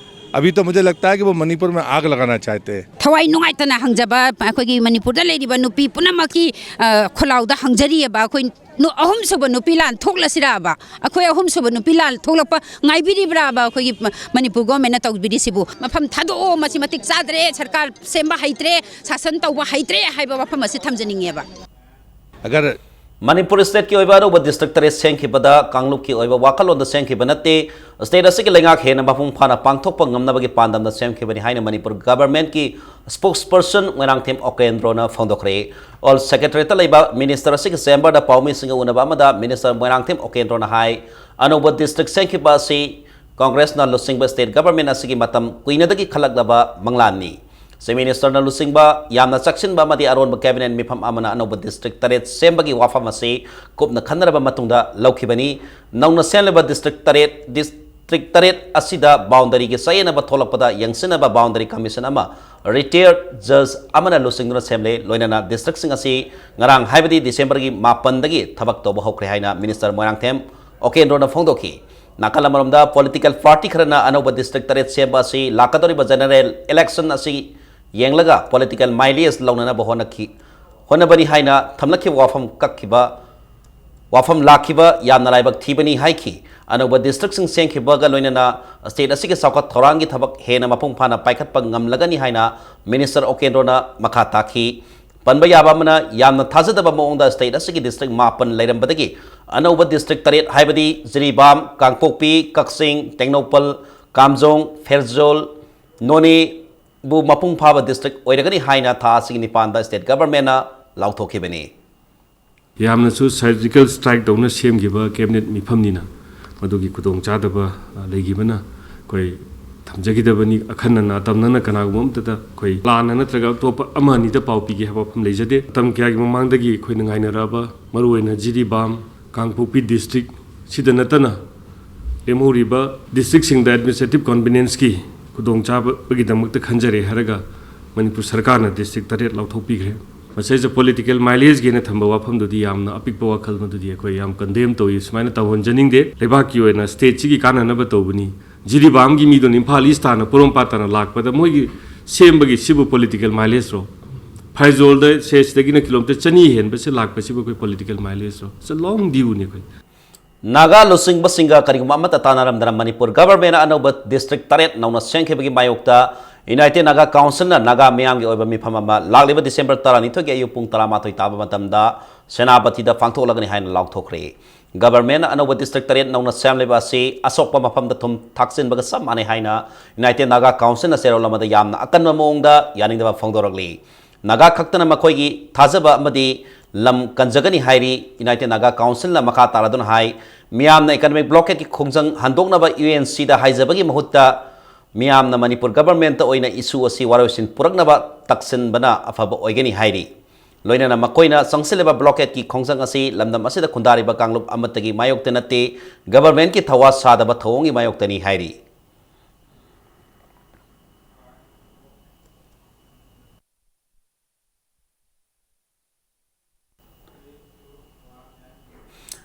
अभी तो मुझे लगता है कि वो मणिपुर में आग लगाना चाहते हैं। ꯊꯋꯥꯏ ꯅꯨꯡꯉꯥꯏꯇꯅ ꯍꯪꯖꯕ ꯑꯩꯈꯣꯏꯒꯤ ꯃꯅꯤꯄꯨꯔꯗ ꯂꯩꯔꯤꯕ ꯅꯨꯄꯤ ꯄꯨꯝꯅꯃꯛꯀꯤ, ꯑ, ꯈꯨꯜꯂꯥꯎꯗ ꯍꯪꯖꯔꯤꯑꯕ꯫ ꯑꯩꯈꯣꯏ ꯅꯨ-, ꯑꯍꯨꯝꯁꯨꯕ ꯅꯨꯄꯤ ꯂꯥꯟ ꯊꯣꯛꯂꯁꯤꯔꯕ? ꯑꯩꯈꯣꯏ ꯑꯍꯨꯝꯁꯨꯕ ꯅꯨꯄꯤ ꯂꯥꯟ ꯊꯣꯛꯂꯛꯄ ꯉꯥꯏꯕꯤꯔꯤꯕ꯭ꯔꯥꯕ? ꯑꯩꯈꯣꯏꯒꯤ ꯃ-, ꯃꯅꯤꯄꯨꯔ ꯒꯣꯔꯃꯦꯟꯅ ꯇꯧꯕꯤꯔꯤꯁꯤꯕꯨ? ꯃꯐꯝ ꯊꯥꯗꯣꯛꯑꯣ, ꯃꯁꯤ ꯃꯇꯤꯛ ꯆꯥꯗ꯭ꯔꯦ, ꯁꯔꯀꯥꯔ ꯁꯦꯝꯕ ꯍꯩꯇ꯭ꯔꯦ, ꯁꯥꯁꯟ ꯇꯧꯕ ꯍꯩꯇ꯭ꯔꯦ ꯍꯥꯏꯕ ꯋꯥꯐꯝ ꯑꯁꯤ ꯊꯝꯖꯅꯤꯡꯉꯦꯕ꯫ ꯑꯒꯔ ꯃꯅꯤꯄꯨꯔ ꯁ꯭ꯇꯦꯠꯀꯤ ꯑꯣꯏꯕ ꯑꯅꯧꯕ ꯗꯤꯁꯇ꯭ꯔꯤꯛ ꯇꯔꯦꯠ ꯁꯦꯝꯈꯤꯕꯗ ꯀꯥꯡꯂꯨꯞꯀꯤ ꯑꯣꯏꯕ ꯋꯥꯈꯜꯂꯣꯟꯗ ꯁꯦꯝꯈꯤꯕ ꯅꯠꯇꯦ꯫ ꯁ꯭ꯇꯦꯠ ꯑꯁꯤꯒꯤ ꯂꯩꯉꯥꯛ ꯍꯦꯟꯅ ꯃꯄꯨꯡ ꯐꯥꯅ ꯄꯥꯡꯊꯣꯛꯄ ꯉꯝꯅꯕꯒꯤ ꯄꯥꯟꯗꯝꯗ ꯁꯦꯝꯈꯤꯕꯅꯤ ꯍꯥꯏꯅ ꯃꯅꯤꯄꯨꯔ ꯒꯚꯔꯟꯃꯦꯟꯠꯀꯤ ꯁ꯭ꯄꯣꯛꯁꯄꯔꯁꯟ ꯃꯣꯏꯔꯥꯡꯊꯦꯝ ꯑꯣꯀꯦꯟꯗ꯭ꯔꯣꯅ ꯐꯣꯡꯗꯣꯛꯈ꯭ꯔꯦ꯫ ꯑꯣꯜ ꯁꯦꯀ꯭ꯔꯦꯇꯔꯤꯌꯦꯠꯇ ꯂꯩꯕ ꯃꯤꯅꯤꯁꯇꯔ ꯑꯁꯤꯒꯤ ꯆꯦꯝꯕꯔꯗ ꯄꯥꯎꯃꯤꯁꯤꯡꯒ ꯎꯅꯕ ꯑꯃꯗ ꯃꯤꯅꯤꯁꯇꯔ ꯃꯣꯏꯔꯥꯡꯊꯦꯝ ꯑꯣꯀꯦꯟꯗ꯭ꯔꯣꯅ ꯍꯥꯏ, ꯑꯅꯧꯕ ꯗꯤꯁꯇ꯭ꯔꯤꯛ ꯁꯦꯝꯈꯤꯕ ꯑꯁꯤ ꯀꯣꯡꯒ꯭ꯔꯦꯁꯅ ꯂꯨꯆꯤꯡꯕ ꯁ꯭ꯇꯦꯠ ꯒꯚꯔꯟꯃꯦꯟꯠ ꯑꯁꯤꯒꯤ ꯃꯇꯝ ꯀꯨꯏꯅꯗꯒꯤ ꯈꯜꯂꯛꯂꯕ ꯃꯪꯂꯥꯟꯅꯤ꯫ ꯆꯤꯐ ꯃꯤꯅꯤꯁꯇꯔꯅ ꯂꯨꯆꯤꯡꯕ ꯌꯥꯝꯅ ꯆꯥꯛꯁꯤꯟꯕ ꯑꯃꯗꯤ ꯑꯔꯣꯟꯕ ꯀꯦꯕꯤꯅꯦꯠ ꯃꯤꯐꯝ ꯑꯃꯅ ꯑꯅꯧꯕ ꯗꯤꯁꯇ꯭ꯔꯤꯛ ꯇꯔꯦꯠ ꯁꯦꯝꯕꯒꯤ ꯋꯥꯐꯝ ꯑꯁꯤ ꯀꯨꯞꯅ ꯈꯟꯅꯔꯕ ꯃꯇꯨꯡꯗ ꯂꯧꯈꯤꯕꯅꯤ꯫ ꯅꯧꯅ ꯁꯦꯝꯂꯤꯕ ꯗꯤꯁꯇ꯭ꯔꯤꯛ ꯇꯔꯦꯠ, ꯗꯤꯁꯇ꯭ꯔꯤꯛ ꯇꯔꯦꯠ ꯑꯁꯤꯗ ꯕꯥꯎꯟꯗꯔꯤꯒꯤ ꯆꯌꯦꯠꯅꯕ ꯊꯣꯛꯂꯛꯄꯗ ꯌꯦꯡꯁꯤꯟꯅꯕ ꯕꯥꯎꯟꯗꯔꯤ ꯀꯃꯤꯁꯟ ꯑꯃ ꯔꯤꯇꯥꯌꯔ ꯖꯖ ꯑꯃꯅ ꯂꯨꯆꯤꯡꯗꯨꯅ ꯁꯦꯝꯂꯦ꯫ ꯂꯣꯏꯅꯅ ꯗꯤꯁꯇ꯭ꯔꯤꯛꯁꯤꯡ ꯑꯁꯤ ꯉꯔꯥꯡ, ꯍꯥꯏꯕꯗꯤ ꯗꯤꯁꯦꯝꯕꯔꯒꯤ ꯃꯥꯄꯟꯗꯒꯤ ꯊꯕꯛ ꯇꯧꯕ ꯍꯧꯈ꯭ꯔꯦ ꯍꯥꯏꯅ ꯃꯤꯅꯤꯁꯇꯔ ꯃꯣꯏꯔꯥꯡꯊꯦꯝ ꯑꯣꯀꯦꯟꯗ꯭ꯔꯣꯅ ꯐꯣꯡꯗꯣꯛꯈꯤ꯫ ꯅꯥꯀꯜ ꯑꯃꯔꯣꯝꯗ, ꯄꯣꯂꯤꯇꯤꯀꯦꯜ ꯄꯥꯔꯇꯤ ꯈꯔꯅ ꯑꯅꯧꯕ ꯗꯤꯁꯇ꯭ꯔꯤꯛ ꯇꯔꯦꯠ ꯁꯦꯝꯕ ꯑꯁꯤ ꯂꯥꯛꯀꯗꯧꯔꯤꯕ ꯖꯦꯅꯔꯦꯜ ꯏꯂꯦꯛꯁꯟ ꯑꯁꯤ ꯌꯦꯡꯂꯒ ꯄꯣꯂꯤꯇꯤꯀꯦꯜ ꯃꯥꯏꯂꯦꯖ ꯂꯧꯅꯅꯕ ꯍꯣꯠꯅꯈꯤ, ꯍꯣꯠꯅꯕꯅꯤ ꯍꯥꯏꯅ ꯊꯝꯂꯛꯈꯤꯕ ꯋꯥꯐꯝ ꯀꯛꯈꯤꯕ, ꯋꯥꯐꯝ ꯂꯥꯛꯈꯤꯕ ꯌꯥꯝꯅ ꯂꯥꯏꯕꯛ ꯊꯤꯕꯅꯤ ꯍꯥꯏꯈꯤ꯫ ꯑꯅꯧꯕ ꯗꯤꯁꯇ꯭ꯔꯤꯛꯁꯤꯡ ꯁꯦꯝꯈꯤꯕꯒ ꯂꯣꯏꯅꯅ ꯁ꯭ꯇꯦꯠ ꯑꯁꯤꯒꯤ ꯆꯥꯎꯈꯠ ꯊꯧꯔꯥꯡꯒꯤ ꯊꯕꯛ ꯍꯦꯟꯅ ꯃꯄꯨꯡ ꯐꯥꯅ ꯄꯥꯏꯈꯠꯄ ꯉꯝꯂꯒꯅꯤ ꯍꯥꯏꯅ ꯃꯤꯅꯤꯁꯇꯔ ꯑꯣꯀꯦꯟꯗ꯭ꯔꯣꯅ ꯃꯈꯥ ꯇꯥꯈꯤ꯫ ꯄꯟꯕ ꯌꯥꯕ ꯑꯃꯅ, ꯌꯥꯝꯅ ꯊꯥꯖꯗꯕ ꯃꯑꯣꯡꯗ ꯁ꯭ꯇꯦꯠ ꯑꯁꯤꯒꯤ ꯗꯤꯁꯇ꯭ꯔꯤꯛ ꯃꯥꯄꯟ ꯂꯩꯔꯝꯕꯗꯒꯤ ꯑꯅꯧꯕ ꯗꯤꯁꯇ꯭ꯔꯤꯛ ꯇꯔꯦꯠ, ꯍꯥꯏꯕꯗꯤ ꯖꯤꯔꯤꯕꯥꯝ, ꯀꯥꯡꯄꯣꯛꯄꯤ, ꯀꯛꯆꯤꯡ, ꯇꯦꯡꯅꯧꯄꯜ, ꯀꯥꯝꯖꯣꯡ, ꯐꯦꯔꯖꯣꯜ, ꯅꯣꯅꯦꯕꯨ ꯃꯄꯨꯡ ꯐꯥꯕ ꯗꯤꯁꯇ꯭ꯔꯤꯛ ꯑꯣꯏꯔꯒꯅꯤ ꯍꯥꯏꯅ ꯊꯥ ꯑꯁꯤꯒꯤ ꯅꯤꯄꯥꯟꯗ ꯁ꯭ꯇꯦꯠ ꯒꯚꯔꯟꯃꯦꯟꯠꯅ ꯂꯥꯎꯊꯣꯛꯈꯤꯕꯅꯤ꯫ ꯌꯥꯝꯅꯁꯨ ꯁꯔꯖꯤꯀꯦꯜ ꯁ꯭ꯇ꯭ꯔꯥꯏꯛ ꯇꯧꯅ ꯁꯦꯝꯈꯤꯕ ꯀꯦꯕꯤꯅꯦꯠ ꯃꯤꯐꯝꯅꯤꯅ ꯃꯗꯨꯒꯤ ꯈꯨꯗꯣꯡꯆꯥꯗꯕ, ꯑ, ꯂꯩꯈꯤꯕꯅ ꯑꯩꯈꯣꯏ ꯊꯝꯖꯈꯤꯗꯕꯅꯤ꯫ ꯑꯈꯟꯅꯅ, ꯑꯇꯝꯅꯅ ꯀꯅꯥꯒꯨꯝꯕ ꯑꯃꯠꯇꯗ ꯑꯩꯈꯣꯏ ꯂꯥꯟꯅ ꯅꯠꯇ꯭ꯔꯒ ꯑꯇꯣꯞꯄ ꯑꯃ ꯑꯅꯤꯗ ꯄꯥꯎ ꯄꯤꯒꯦ ꯍꯥꯏꯕ ꯋꯥꯐꯝ ꯂꯩꯖꯗꯦ꯫ ꯃꯇꯝ ꯀꯌꯥꯒꯤ ꯃꯃꯥꯡꯗꯒꯤ ꯑꯩꯈꯣꯏꯅ ꯉꯥꯏꯅꯔꯛꯑꯕ, ꯃꯔꯨꯑꯣꯏꯅ ꯖꯤꯔꯤꯕꯥꯝ, ꯀꯥꯡꯄꯣꯛꯄꯤ ꯗꯤꯁꯇ꯭ꯔꯤꯛ ꯁꯤꯗ ꯅꯠꯇꯅ ꯂꯦꯝꯍꯧꯔꯤꯕ ꯗꯤꯁꯇ꯭ꯔꯤꯛꯁꯤꯡꯗ ꯑꯦꯗꯃꯤꯅꯤꯁꯇ꯭ꯔꯦꯇꯤꯚ ꯀꯟꯚꯤꯅꯤꯌꯦꯟꯁꯀꯤ ꯈꯨꯗꯣꯡꯆꯥꯕꯒꯤꯗꯃꯛꯇ ꯈꯟꯖꯔꯦ ꯍꯥꯏꯔꯒ ꯃꯅꯤꯄꯨꯔ ꯁꯔꯀꯥꯔꯅ ꯗꯤꯁꯇ꯭ꯔꯤꯛ ꯇꯔꯦꯠ ꯂꯥꯎꯊꯣꯛꯄꯤꯈ꯭ꯔꯦ꯫ ꯃꯁꯤꯗ ꯄꯣꯂꯤꯇꯤꯀꯦꯜ ꯃꯥꯏꯂꯦꯖꯀꯤ ꯍꯥꯏꯅ ꯊꯝꯕ ꯋꯥꯐꯝꯗꯨꯗꯤ ꯌꯥꯝꯅ ꯑꯄꯤꯛꯄ ꯋꯥꯈꯜ, ꯃꯗꯨꯗꯤ ꯑꯩꯈꯣꯏ ꯌꯥꯝ ꯀꯟꯗꯦꯝ ꯇꯧꯏ꯫ ꯁꯨꯃꯥꯏꯅ ꯇꯧꯍꯟꯖꯅꯤꯡꯗꯦ꯫ ꯂꯩꯕꯥꯛꯀꯤ ꯑꯣꯏꯅ ꯁ꯭ꯇꯦꯠꯁꯤꯒꯤ ꯀꯥꯟꯅꯅꯕ ꯇꯧꯕꯅꯤ꯫ ꯖꯤꯔꯤꯕꯥꯝꯒꯤ ꯃꯤꯗꯨꯅ ꯏꯝꯐꯥꯜ ꯏꯁ ꯇꯥꯅ, ꯄꯣꯔꯣꯝꯄꯥꯠ ꯇꯥꯅ ꯂꯥꯛꯄꯗ ꯃꯣꯏꯒꯤ ꯁꯦꯝꯕꯒꯤ ꯁꯤꯕꯨ ꯄꯣꯂꯤꯇꯤꯀꯦꯜ ꯃꯥꯏꯂꯦꯖꯔꯣ? ꯐꯩꯖꯣꯜꯗ ꯁꯦ ꯁꯤꯗꯒꯤꯅ ꯀꯤꯂꯣꯃꯤꯇꯔ ꯆꯅꯤ ꯍꯦꯟꯕꯁꯦ ꯂꯥꯛꯄꯁꯤꯕꯨ ꯑꯩꯈꯣꯏ ꯄꯣꯂꯤꯇꯤꯀꯦꯜ ꯃꯥꯏꯂꯦꯖꯔꯣ? It's a long viewꯅꯤ ꯑꯩꯈꯣꯏ꯫ ꯅꯥꯒꯥ ꯂꯨꯆꯤꯡꯕꯁꯤꯡꯒ ꯀꯔꯤꯒꯨꯝꯕ ꯑꯃꯠꯇ ꯇꯥꯟꯅꯔꯝꯗꯅ ꯃꯅꯤꯄꯨꯔ ꯒꯚꯔꯟꯃꯦꯟꯅ ꯑꯅꯧꯕ ꯗꯤꯁꯇ꯭ꯔꯤꯛ ꯇꯔꯦꯠ ꯅꯧꯅ ꯁꯦꯝꯈꯤꯕꯒꯤ ꯃꯥꯌꯣꯛꯇ United Naga Councilꯅ ꯅꯥꯒꯥ ꯃꯤꯌꯥꯝꯒꯤ ꯑꯣꯏꯕ ꯃꯤꯐꯝ ꯑꯃ ꯂꯥꯛꯂꯤꯕ ꯗꯤꯁꯦꯝꯕꯔ ꯇꯔꯥꯅꯤꯊꯣꯏꯒꯤ ꯑꯌꯨꯛ ꯄꯨꯡ ꯇꯔꯥꯃꯥꯊꯣꯏ ꯇꯥꯕ ꯃꯇꯝꯗ ꯁꯦꯅꯥꯄꯇꯤꯗ ꯄꯥꯡꯊꯣꯛꯂꯒꯅꯤ ꯍꯥꯏꯅ ꯂꯥꯎꯊꯣꯛꯈ꯭ꯔꯦ꯫ ꯒꯚꯔꯟꯃꯦꯟꯠꯅ ꯑꯅꯧꯕ ꯗꯤꯁꯇ꯭ꯔꯤꯛ ꯇꯔꯦꯠ ꯅꯧꯅ ꯁꯦꯝꯂꯤꯕ ꯑꯁꯤ ꯑꯁꯣꯛꯄ ꯃꯐꯝꯗ ꯊꯨꯝ ꯊꯥꯛꯆꯤꯟꯕꯒ ꯆꯞ ꯃꯥꯟꯅꯩ ꯍꯥꯏꯅ United Naga Councilꯅ ꯆꯦꯔꯣꯜ ꯑꯃꯗ ꯌꯥꯝꯅ ꯑꯀꯟꯕ ꯃꯑꯣꯡꯗ ꯌꯥꯅꯤꯡꯗꯕ ꯐꯣꯡꯗꯣꯔꯛꯂꯤ꯫ ꯅꯥꯒꯥ ꯈꯛꯇꯅ ꯃꯈꯣꯏꯒꯤ ꯊꯥꯖꯕ ꯑꯃꯗꯤ ꯂꯝ ꯀꯟꯖꯒꯅꯤ ꯍꯥꯏꯔꯤ꯫ United Naga Councilꯅ ꯃꯈꯥ ꯇꯥꯔꯗꯨꯅ ꯍꯥꯏ, ꯃꯤꯌꯥꯝꯅ economic blockadeꯀꯤ ꯈꯣꯡꯖꯪ ꯍꯟꯗꯣꯛꯅꯕ UNCꯗ ꯍꯥꯏꯖꯕꯒꯤ ꯃꯍꯨꯠꯇ ꯃꯤꯌꯥꯝꯅ ꯃꯅꯤꯄꯨꯔ ꯒꯚꯔꯟꯃꯦꯟꯠꯇ ꯑꯣꯏꯅ issue ꯑꯁꯤ ꯋꯥꯔꯣꯏꯁꯤꯟ ꯄꯨꯔꯛꯅꯕ ꯇꯛꯁꯤꯟꯕꯅ ꯑꯐꯕ ꯑꯣꯏꯒꯅꯤ ꯍꯥꯏꯔꯤ꯫ ꯂꯣꯏꯅꯅ ꯃꯈꯣꯏꯅ ꯆꯪꯁꯤꯜꯂꯤꯕ blockadeꯀꯤ ꯈꯣꯡꯖꯪ ꯑꯁꯤ ꯂꯝꯗꯝ ꯑꯁꯤꯗ ꯈꯨꯟꯗꯥꯔꯤꯕ ꯀꯥꯡꯂꯨꯞ ꯑꯃꯠꯇꯒꯤ ꯃꯥꯌꯣꯛꯇ ꯅꯠꯇꯦ, ꯒꯚꯔꯟꯃꯦꯟꯠꯀꯤ ꯊꯧꯋꯥ ꯁꯥꯗꯕ ꯊꯧꯑꯣꯡꯒꯤ ꯃꯥꯌꯣꯛꯇꯅꯤ ꯍꯥꯏꯔꯤ꯫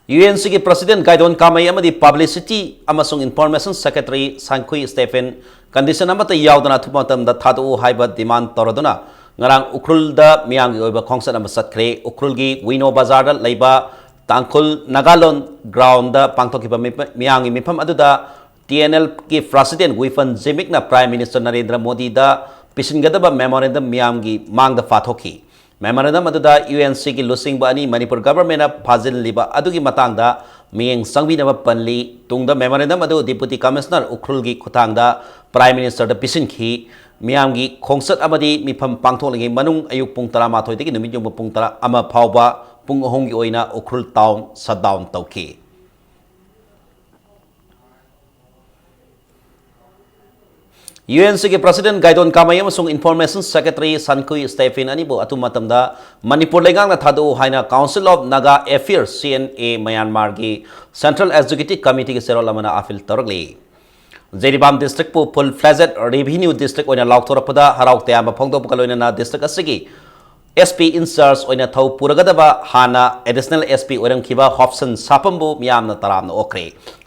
UNCꯒꯤ President ꯒꯥꯏꯗꯣꯟ ꯀꯥꯃꯩ ꯑꯃꯗꯤ Publicity ꯑꯃꯁꯨꯡ Information Secretary ꯁꯟꯈꯨꯏ ꯁ꯭ꯇꯦꯐꯦꯟ condition ꯑꯃꯠꯇ ꯌꯥꯎꯗꯅ ꯑꯊꯨꯕ ꯃꯇꯝꯗ ꯊꯥꯗꯣꯛꯎ ꯍꯥꯏꯕ demand ꯇꯧꯔꯗꯨꯅ ꯉꯔꯥꯡ ꯎꯈ꯭ꯔꯨꯜꯗ ꯃꯤꯌꯥꯝꯒꯤ ꯑꯣꯏꯕ ꯈꯣꯡꯆꯠ ꯑꯃ ꯆꯠꯈ꯭ꯔꯦ꯫ ꯎꯈ꯭ꯔꯨꯜꯒꯤ ꯋꯤꯅꯣ ꯕꯖꯥꯔꯗ ꯂꯩꯕ ꯇꯥꯡꯈꯨꯜ ꯅꯥꯒꯥꯂꯣꯟ groundꯗ ꯄꯥꯡꯊꯣꯛꯈꯤꯕ ꯃꯤꯄ-, ꯃꯤꯌꯥꯝꯒꯤ ꯃꯤꯐꯝ ꯑꯗꯨꯗ TNLꯒꯤ President ꯋꯤꯐꯟ ꯖꯤꯃꯤꯛꯅ Prime Minister Narendra ꯃꯣꯗꯤꯗ ꯄꯤꯁꯤꯟꯒꯗꯕ memorandum ꯃꯤꯌꯥꯝꯒꯤ ꯃꯥꯡꯗ ꯄꯥꯊꯣꯛꯈꯤ꯫ Memorandum ꯑꯗꯨꯗ UNCꯒꯤ ꯂꯨꯆꯤꯡꯕ ꯑꯅꯤ ꯃꯅꯤꯄꯨꯔ ꯒꯚꯔꯟꯃꯦꯟꯠꯅ ꯐꯥꯖꯤꯜꯂꯤꯕ ꯑꯗꯨꯒꯤ ꯃꯇꯥꯡꯗ ꯃꯤꯠꯌꯦꯡ ꯆꯪꯕꯤꯅꯕ ꯄꯟꯂꯤ꯫ ꯇꯨꯡꯗ memorandum ꯑꯗꯨ Deputy Commissioner ꯎꯈ꯭ꯔꯨꯜꯒꯤ ꯈꯨꯠꯊꯥꯡꯗ Prime Ministerꯗ ꯄꯤꯁꯤꯟꯈꯤ꯫ ꯃꯤꯌꯥꯝꯒꯤ ꯈꯣꯡꯆꯠ ꯑꯃꯗꯤ ꯃꯤꯐꯝ ꯄꯥꯡꯊꯣꯛꯂꯤꯉꯩ ꯃꯅꯨꯡ ꯑꯌꯨꯛ ꯄꯨꯡ ꯇꯔꯥꯃꯥꯊꯣꯏꯗꯒꯤ ꯅꯨꯃꯤꯠ ꯌꯨꯡꯕ ꯄꯨꯡ ꯇꯔꯥ ꯑꯃ ꯐꯥꯎꯕ ꯄꯨꯡ ꯑꯍꯨꯝꯒꯤ ꯑꯣꯏꯅ ꯎꯈ꯭ꯔꯨꯜ town shutdown ꯇꯧꯈꯤ꯫ UNCꯒꯤ President ꯒꯥꯏꯗꯣꯟ ꯀꯥꯃꯩ ꯑꯃꯁꯨꯡ Information Secretary ꯁꯟꯈꯨꯏ ꯁ꯭ꯇꯦꯐꯤꯟ ꯑꯅꯤꯕꯨ ꯑꯊꯨꯕ ꯃꯇꯝꯗ ꯃꯅꯤꯄꯨꯔ ꯂꯩꯉꯥꯛꯅ ꯊꯥꯗꯣꯛꯎ ꯍꯥꯏꯅ Council of Naga Affairs, CNA, ꯃ꯭ꯌꯥꯟꯃꯥꯔꯒꯤ Central Executive Committeeꯒꯤ ꯆꯦꯔꯣꯜ ꯑꯃꯅ appeal ꯇꯧꯔꯛꯂꯤ꯫ Jiribam districtꯄꯨ full fledged revenue district ꯑꯣꯏꯅ ꯂꯥꯎꯊꯣꯔꯛꯄꯗ ꯍꯔꯥꯎ ꯇꯌꯥꯝꯕ ꯐꯣꯡꯗꯣꯛꯄꯒ ꯂꯣꯏꯅꯅ district ꯑꯁꯤꯒꯤ SP in charge ꯑꯣꯏꯅ ꯊꯧ ꯄꯨꯔꯒꯗꯕ ꯍꯥꯟꯅ Additional SP ꯑꯣꯏꯔꯝꯈꯤꯕ ꯍꯣꯞꯁꯟ ꯁꯥꯄꯝꯕꯨ ꯃꯤꯌꯥꯝꯅ ꯇꯔꯥꯝꯅ ꯑꯣꯛꯈ꯭ꯔꯦ꯫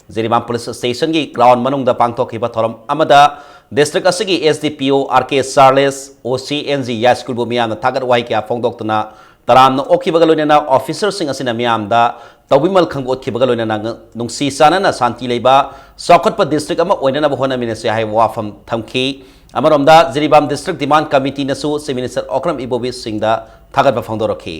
ꯖꯤꯔꯤꯕꯥꯝ ꯄꯨꯂꯤꯁ ꯁ꯭ꯇꯦꯁꯟꯒꯤ ꯒ꯭ꯔꯥꯎꯟ ꯃꯅꯨꯡꯗ ꯄꯥꯡꯊꯣꯛꯈꯤꯕ ꯊꯧꯔꯝ ꯑꯃꯗ ꯗꯤꯁꯇ꯭ꯔꯤꯛ ꯑꯁꯤꯒꯤ ꯑꯦꯁ ꯗꯤ ꯄꯤ ꯑꯣ ꯑꯥꯔ ꯀꯦ ꯆꯥꯔꯂꯦꯁ, ꯑꯣ ꯁꯤ ꯑꯦꯟ ꯖꯤ ꯌꯥꯏꯁ꯭ꯀꯨꯜꯕꯨ ꯃꯤꯌꯥꯝꯅ ꯊꯥꯒꯠ ꯋꯥꯍꯩ ꯀꯌꯥ ꯐꯣꯡꯗꯣꯛꯇꯨꯅ ꯇꯔꯥꯝꯅ ꯑꯣꯛꯈꯤꯕꯒ ꯂꯣꯏꯅꯅ ꯑꯣꯐꯤꯁꯔꯁꯤꯡ ꯑꯁꯤꯅ ꯃꯤꯌꯥꯝꯗ ꯇꯧꯕꯤꯃꯜ ꯈꯪꯕ ꯎꯠꯈꯤꯕꯒ ꯂꯣꯏꯅꯅ ꯅꯨꯡꯁꯤ ꯆꯥꯟꯅꯅ ꯁꯥꯟꯇꯤ ꯂꯩꯕ ꯆꯥꯎꯈꯠꯄ ꯗꯤꯁꯇ꯭ꯔꯤꯛ ꯑꯃ ꯑꯣꯏꯅꯅꯕ ꯍꯣꯠꯅꯃꯤꯟꯅꯁꯤ ꯍꯥꯏꯕ ꯋꯥꯐꯝ ꯊꯝꯈꯤ꯫ ꯑꯃꯔꯣꯝꯗ ꯖꯤꯔꯤꯕꯥꯝ ꯗꯤꯁꯇ꯭ꯔꯤꯛ ꯗꯤꯃꯥꯟ ꯀꯃꯤꯇꯤꯅꯁꯨ ꯆꯤꯐ ꯃꯤꯅꯤꯁꯇꯔ ꯑꯣꯀ꯭ꯔꯝ ꯏꯕꯣꯕꯤ ꯁꯤꯡꯗ ꯊꯥꯒꯠꯄ ꯐꯣꯡꯗꯣꯔꯛꯈꯤ꯫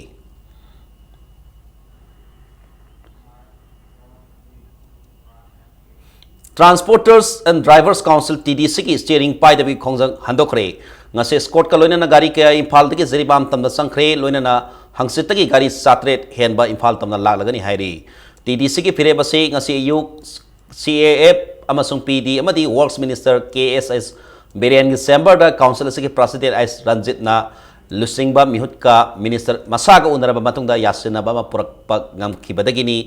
Transporters and Drivers Council, T D ꯁꯤꯒꯤ ꯁ꯭ꯇꯤꯌꯔꯤꯡ ꯄꯥꯏꯗꯕꯒꯤ ꯈꯣꯡꯖꯪ ꯍꯟꯗꯣꯛꯈ꯭ꯔꯦ꯫ ꯉꯁꯤ ꯁ꯭ꯀꯣꯔꯠꯀ ꯂꯣꯏꯅꯅ ꯒꯥꯔꯤ ꯀꯌꯥ ꯏꯝꯐꯥꯜꯗꯒꯤ ꯖꯤꯔꯤꯕꯥꯝ ꯇꯝꯅ ꯆꯪꯈ꯭ꯔꯦ, ꯂꯣꯏꯅꯅ ꯍꯪꯆꯤꯠꯇꯒꯤ ꯒꯥꯔꯤ ꯆꯥꯇ꯭ꯔꯦꯠ ꯍꯦꯟꯕ ꯏꯝꯐꯥꯜ ꯇꯝꯅ ꯂꯥꯛꯂꯒꯅꯤ ꯍꯥꯏꯔꯤ꯫ ꯇꯤ ꯗꯤ ꯁꯤꯒꯤ ꯐꯤꯔꯦꯞ ꯑꯁꯤ ꯉꯁꯤ ꯑꯌꯨꯛ ꯁꯤ ꯑꯦ ꯑꯦꯐ ꯑꯃꯁꯨꯡ ꯄꯤ ꯗꯤ ꯑꯃꯗꯤ ꯋꯔꯛꯁ ꯃꯤꯅꯤꯁꯇꯔ ꯀꯦ ꯑꯦꯁ ꯑꯦꯁ ꯕꯤꯔꯦꯟꯒꯤ ꯆꯦꯝꯕꯔꯗ ꯀꯥꯎꯟꯁꯤꯜ ꯑꯁꯤꯒꯤ ꯄ꯭ꯔꯁꯤꯗꯦꯟ ꯑꯩꯆ ꯔꯟꯖꯤꯠꯅ ꯂꯨꯆꯤꯡꯕ ꯃꯤꯍꯨꯠꯀ ꯃꯤꯅꯤꯁꯇꯔ ꯃꯁꯥꯒ ꯎꯅꯔꯕ ꯃꯇꯨꯡꯗ ꯌꯥꯁꯤꯟꯅꯕ ꯑꯃ ꯄꯨꯔꯛꯄ ꯉꯝꯈꯤꯕꯗꯒꯤꯅꯤ꯫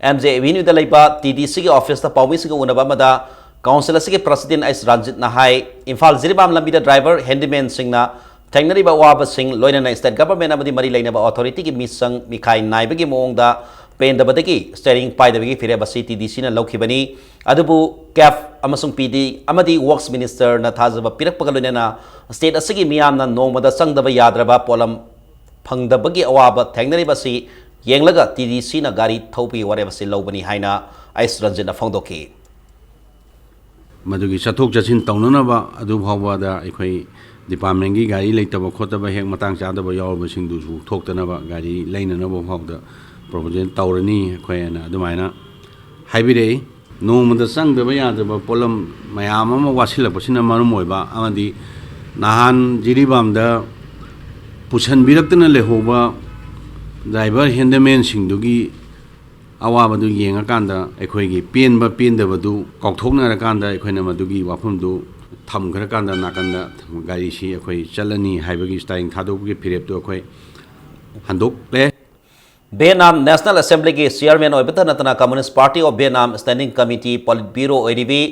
ꯑꯦꯝ ꯖꯦ ꯑꯦꯚꯦꯅ꯭ꯌꯨꯗ ꯂꯩꯕ ꯇꯤ ꯗꯤ ꯁꯤꯒꯤ ꯑꯣꯐꯤꯁꯇ ꯄꯥꯎꯃꯤꯁꯤꯡꯒ ꯎꯅꯕ ꯑꯃꯗ ꯀꯥꯎꯟꯁꯤꯜ ꯑꯁꯤꯒꯤ ꯄ꯭ꯔꯁꯤꯗꯦꯟ ꯑꯩꯆ ꯔꯟꯖꯤꯠꯅ ꯍꯥꯏ, ꯏꯝꯐꯥꯜ ꯖꯤꯔꯤꯕꯥꯝ ꯂꯝꯕꯤꯗ ꯗ꯭ꯔꯥꯏꯚꯔ, ꯍꯦꯟꯗꯤꯃꯦꯟꯁꯤꯡꯅ ꯊꯦꯡꯅꯔꯤꯕ ꯑꯋꯥꯕꯁꯤꯡ, ꯂꯣꯏꯅꯅ ꯁ꯭ꯇꯦꯠ ꯒꯚꯔꯟꯃꯦꯟꯠ ꯑꯃꯗꯤ ꯃꯔꯤ ꯂꯩꯅꯕ ꯑꯣꯊꯣꯔꯤꯇꯤꯒꯤ ꯃꯤꯆꯪ ꯃꯤꯈꯥꯏ ꯅꯥꯏꯕꯒꯤ ꯃꯑꯣꯡꯗ ꯄꯦꯟꯗꯕꯗꯒꯤ ꯁ꯭ꯇꯤꯌꯔꯤꯡ ꯄꯥꯏꯗꯕꯒꯤ ꯐꯤꯔꯦꯞ ꯑꯁꯤ ꯇꯤ ꯗꯤ ꯁꯤꯅ ꯂꯧꯈꯤꯕꯅꯤ꯫ ꯑꯗꯨꯕꯨ ꯀꯦꯐ ꯑꯃꯁꯨꯡ ꯄꯤ ꯗꯤ ꯑꯃꯗꯤ ꯋꯔꯛꯁ ꯃꯤꯅꯤꯁꯇꯔꯅ ꯊꯥꯖꯕ ꯄꯤꯔꯛꯄꯒ ꯂꯣꯏꯅꯅ ꯁ꯭ꯇꯦꯠ ꯑꯁꯤꯒꯤ ꯃꯤꯌꯥꯝꯅ ꯅꯣꯡꯃꯗ ꯆꯪꯗꯕ ꯌꯥꯗ꯭ꯔꯕ ꯄꯣꯠꯂꯝ ꯐꯪꯗꯕꯒꯤ ꯑꯋꯥꯕ ꯊꯦꯡꯅꯔꯤꯕ ꯑꯁꯤ ꯌꯦꯡꯂꯒ ꯇꯤ ꯗꯤ ꯁꯤꯅ ꯒꯥꯔꯤ ꯊꯧꯕꯒꯤ ꯋꯥꯔꯦꯞ ꯑꯁꯤ ꯂꯧꯕꯅꯤ ꯍꯥꯏꯅ ꯑꯩꯆ ꯔꯟꯖꯤꯠꯅ ꯐꯣꯡꯗꯣꯛꯈꯤ꯫ ꯃꯗꯨꯒꯤ ꯆꯠꯊꯣꯛ ꯆꯠꯁꯤꯟ ꯇꯧꯅꯅꯕ ꯑꯗꯨ ꯐꯥꯎꯕꯗ ꯑꯩꯈꯣꯏ ꯗꯤꯄꯥꯔꯠꯃꯦꯟꯒꯤ ꯒꯥꯔꯤ ꯂꯩꯇꯕ ꯈꯣꯠꯇꯕ ꯍꯦꯛ ꯃꯇꯥꯡ ꯆꯥꯗꯕ ꯌꯥꯎꯔꯕꯁꯤꯡꯗꯨꯁꯨ ꯊꯣꯛꯇꯅꯕ ꯒꯥꯔꯤ ꯂꯩꯅꯅꯕ ꯐꯥꯎꯕꯗ ꯄ꯭ꯔꯣꯄꯣꯖꯦꯜ ꯇꯧꯔꯅꯤ ꯑꯩꯈꯣꯏꯅ ꯑꯗꯨꯃꯥꯏꯅ ꯍꯥꯏꯕꯤꯔꯛꯏ꯫ ꯅꯣꯡꯃꯗ ꯆꯪꯗꯕ ꯌꯥꯗꯕ ꯄꯣꯠꯂꯝ ꯃꯌꯥꯝ ꯑꯃ ꯋꯥꯠꯁꯤꯜꯂꯛꯄꯁꯤꯅ ꯃꯔꯝ ꯑꯣꯏꯕ ꯑꯃꯗꯤ ꯅꯍꯥꯟ ꯖꯤꯔꯤꯕꯥꯝꯗ ꯄꯨꯁꯟꯕꯤꯔꯛꯇꯅ ꯂꯩꯍꯧꯕ ꯗ꯭ꯔꯥꯏꯚꯔ ꯍꯦꯟꯗꯃꯦꯟꯁꯤꯡꯗꯨꯒꯤ ꯑꯋꯥꯕꯗꯨ ꯌꯦꯡꯉꯀꯥꯟꯗ ꯑꯩꯈꯣꯏꯒꯤ ꯄꯦꯟꯕ ꯄꯦꯟꯗꯕꯗꯨ ꯀꯥꯎꯊꯣꯛꯅꯔꯀꯥꯟꯗ ꯑꯩꯈꯣꯏꯅ ꯃꯗꯨꯒꯤ ꯋꯥꯐꯝꯗꯨ ꯊꯝꯈ꯭ꯔꯀꯥꯟꯗ ꯅꯥꯀꯟꯗ ꯒꯥꯔꯤꯁꯤ ꯑꯩꯈꯣꯏ ꯆꯠꯂꯅꯤ ꯍꯥꯏꯕꯒꯤ ꯁ꯭ꯇꯥꯏꯜ ꯊꯥꯗꯣꯛꯄꯒꯤ ꯐꯤꯔꯦꯞꯇꯨ ꯑꯩꯈꯣꯏ ꯍꯟꯗꯣꯛꯂꯦ꯫ ꯚꯤꯌꯦꯠꯅꯥꯝ ꯅꯦꯁꯅꯦꯜ ꯑꯦꯁꯦꯝꯕ꯭ꯂꯤꯒꯤ ꯆꯤꯌꯔꯃꯦꯟ ꯑꯣꯏꯕꯇ ꯅꯠꯇꯅ Communist Party of Vietnam Standing Committee Politburo ꯑꯣꯏꯔꯤꯕꯤ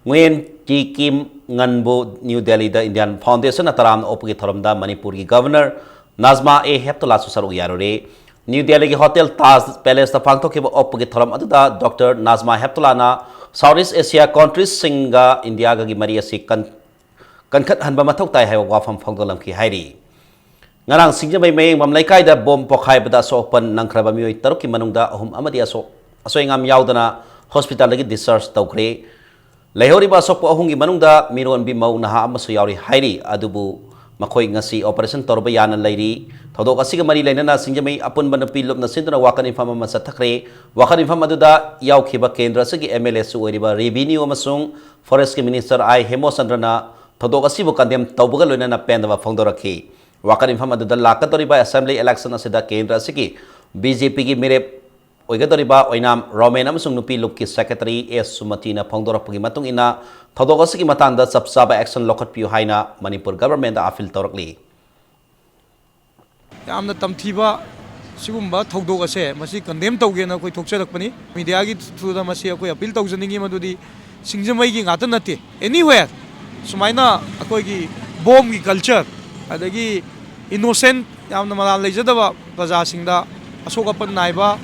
ꯉꯨꯌꯦꯟ ꯇꯤ ꯀꯤꯝ ꯉꯟꯕꯨ ꯅ꯭ꯌꯨ ꯗꯦꯜꯂꯤꯗ ꯏꯟꯗꯤꯌꯥꯟ ꯐꯥꯎꯟꯗꯦꯁꯟꯅ ꯇꯔꯥꯝꯅ ꯑꯣꯛꯄꯒꯤ ꯊꯧꯔꯝꯗ ꯃꯅꯤꯄꯨꯔꯒꯤ ꯒꯚꯔꯅꯔ ꯅꯥꯖꯃꯥ ꯑꯦ ꯍꯦꯞꯇꯨꯂꯥꯁꯨ ꯁꯔꯨꯛ ꯌꯥꯔꯨꯔꯦ꯫ ꯅ꯭ꯌꯨ ꯗꯦꯜꯂꯤꯒꯤ ꯍꯣꯇꯦꯜ ꯇꯥꯖ ꯄꯦꯂꯦꯁꯇ ꯄꯥꯡꯊꯣꯛꯈꯤꯕ ꯑꯣꯛꯄꯒꯤ ꯊꯧꯔꯝ ꯑꯗꯨꯗ ꯗꯣꯛꯇꯔ ꯅꯥꯖꯃꯥ ꯍꯦꯞꯇꯨꯂꯥꯅ ꯁꯥꯎꯠ ꯏꯁ ꯑꯦꯁꯤꯌꯥ ꯀꯟꯇ꯭ꯔꯤꯁꯁꯤꯡꯒ ꯏꯟꯗꯤꯌꯥꯒꯒꯤ ꯃꯔꯤ ꯑꯁꯤ ꯀꯟ-, ꯀꯟꯈꯠꯍꯟꯕ ꯃꯊꯧ ꯇꯥꯏ ꯍꯥꯏꯕ ꯋꯥꯐꯝ ꯐꯣꯡꯗꯣꯛꯂꯝꯈꯤ ꯍꯥꯏꯔꯤ꯫ ꯉꯔꯥꯡ ꯁꯤꯡꯖꯃꯩ ꯃꯌꯦꯡꯕꯝ ꯂꯩꯀꯥꯏꯗ ꯕꯣꯝ ꯄꯣꯈꯥꯏꯕꯗ ꯑꯁꯣꯛ ꯑꯄꯟ ꯅꯪꯈ꯭ꯔꯕ ꯃꯤꯑꯣꯏ ꯇꯔꯨꯛꯀꯤ ꯃꯅꯨꯡꯗ ꯑꯍꯨꯝ ꯑꯃꯗꯤ ꯑꯁꯣꯛ-, ꯑꯁꯣꯏ ꯑꯉꯥꯝ ꯌꯥꯎꯗꯅ ꯍꯣꯁꯄꯤꯇꯥꯜꯗꯒꯤ ꯗꯤꯁꯆꯥꯔꯖ ꯇꯧꯈ꯭ꯔꯦ꯫ ꯂꯩꯍꯧꯔꯤꯕ ꯑꯁꯣꯛꯄ ꯑꯍꯨꯝꯒꯤ ꯃꯅꯨꯡꯗ ꯃꯤꯔꯣꯟꯕꯤ ꯃꯧ ꯅꯍꯥ ꯑꯃꯁꯨ ꯌꯥꯎꯔꯤ ꯍꯥꯏꯔꯤ꯫ ꯑꯗꯨꯕꯨ ꯃꯈꯣꯏ ꯉꯁꯤ ꯑꯣꯄꯔꯦꯁꯟ ꯇꯧꯔꯕ ꯌꯥꯅ ꯂꯩꯔꯤ꯫ ꯊꯧꯗꯣꯛ ꯑꯁꯤꯒ ꯃꯔꯤ ꯂꯩꯅꯅ ꯁꯤꯡꯖꯃꯩ ꯑꯄꯨꯟꯕ ꯅꯨꯄꯤ ꯂꯨꯞꯅ ꯁꯤꯟꯗꯨꯅ ꯋꯥꯀꯠ ꯃꯤꯐꯝ ꯑꯃ ꯆꯠꯊꯈ꯭ꯔꯦ꯫ ꯋꯥꯀꯠ ꯃꯤꯐꯝ ꯑꯗꯨꯗ ꯌꯥꯎꯈꯤꯕ ꯀꯦꯟꯗ꯭ꯔ ꯑꯁꯤꯒꯤ ꯑꯦꯝ ꯑꯦꯜ ꯑꯦꯁꯨ ꯑꯣꯏꯔꯤꯕ ꯔꯦꯚꯤꯅ꯭ꯌꯨ ꯑꯃꯁꯨꯡ ꯐꯣꯔꯦꯁ꯭ꯠꯀꯤ ꯃꯤꯅꯤꯁꯇꯔ ꯑꯥꯏ ꯍꯦꯃꯣꯆꯟꯗ꯭ꯔꯅ ꯊꯧꯗꯣꯛ ꯑꯁꯤꯕꯨ ꯀꯟꯗꯦꯝ ꯇꯧꯕꯒ ꯂꯣꯏꯅꯅ ꯄꯦꯟꯗꯕ ꯐꯣꯡꯗꯣꯔꯛꯈꯤ꯫ ꯋꯥꯀꯠ ꯃꯤꯐꯝ ꯑꯗꯨꯗ ꯂꯥꯛꯀꯗꯧꯔꯤꯕ ꯑꯦꯁꯦꯝꯕ꯭ꯂꯤ ꯏꯂꯦꯛꯁꯟ ꯑꯁꯤꯗ ꯀꯦꯟꯗ꯭ꯔ ꯑꯁꯤꯒꯤ ꯕꯤ ꯖꯦ ꯄꯤꯒꯤ ꯃꯤꯔꯦꯞ ꯑꯣꯏꯒꯗꯧꯔꯤꯕ ꯑꯣꯏꯅꯥꯝ ꯔꯣꯃꯦꯟ ꯑꯃꯁꯨꯡ ꯅꯨꯄꯤ ꯂꯨꯞꯀꯤ ꯁꯦꯀ꯭ꯔꯦꯇꯔꯤ ꯑꯦꯁ ꯁꯨꯃꯇꯤꯅ ꯐꯣꯡꯗꯣꯔꯛꯄꯒꯤ ꯃꯇꯨꯡ ꯏꯟꯅ, ꯊꯧꯗꯣꯛ ꯑꯁꯤꯒꯤ ꯃꯇꯥꯡꯗ ꯆꯞ ꯆꯥꯕ ꯑꯦꯛꯁꯟ ꯂꯧꯈꯠꯄꯤꯌꯨ ꯍꯥꯏꯅ ꯃꯅꯤꯄꯨꯔ ꯒꯚꯔꯟꯃꯦꯟꯗ ꯑꯄꯤꯜ ꯇꯧꯔꯛꯂꯤ꯫ ꯌꯥꯝꯅ ꯇꯝꯊꯤꯕ ꯁꯤꯒꯨꯝꯕ ꯊꯧꯗꯣꯛ ꯑꯁꯦ ꯃꯁꯤ ꯀꯟꯗꯦꯝ ꯇꯧꯒꯦꯅ ꯑꯩꯈꯣꯏ ꯊꯣꯛꯆꯔꯛꯄꯅꯤ꯫ ꯃꯤꯗꯤꯌꯥꯒꯤ ꯊ꯭ꯔꯨꯗ ꯃꯁꯤ ꯑꯩꯈꯣꯏ ꯑꯄꯤꯜ ꯇꯧꯖꯅꯤꯡꯉꯤ, ꯃꯗꯨꯗꯤ ꯁꯤꯡꯖꯃꯩꯒꯤ ꯉꯥꯛꯇ ꯅꯠꯇꯦ, ꯑꯦꯅꯤꯋꯦꯌꯔ ꯁꯨꯃꯥꯏꯅ ꯑꯩꯈꯣꯏꯒꯤ ꯕꯣꯝꯒꯤ ꯀꯜꯆꯔ, ꯑꯗꯒꯤ ꯏꯅꯣꯁꯦꯟ, ꯌꯥꯝꯅ ꯃꯔꯥꯜ ꯂꯩꯖꯗꯕ ꯄ꯭ꯔꯖꯥꯁꯤꯡꯗ ꯑꯁꯣꯛ ꯑꯄꯟ ꯅꯥꯏꯕ,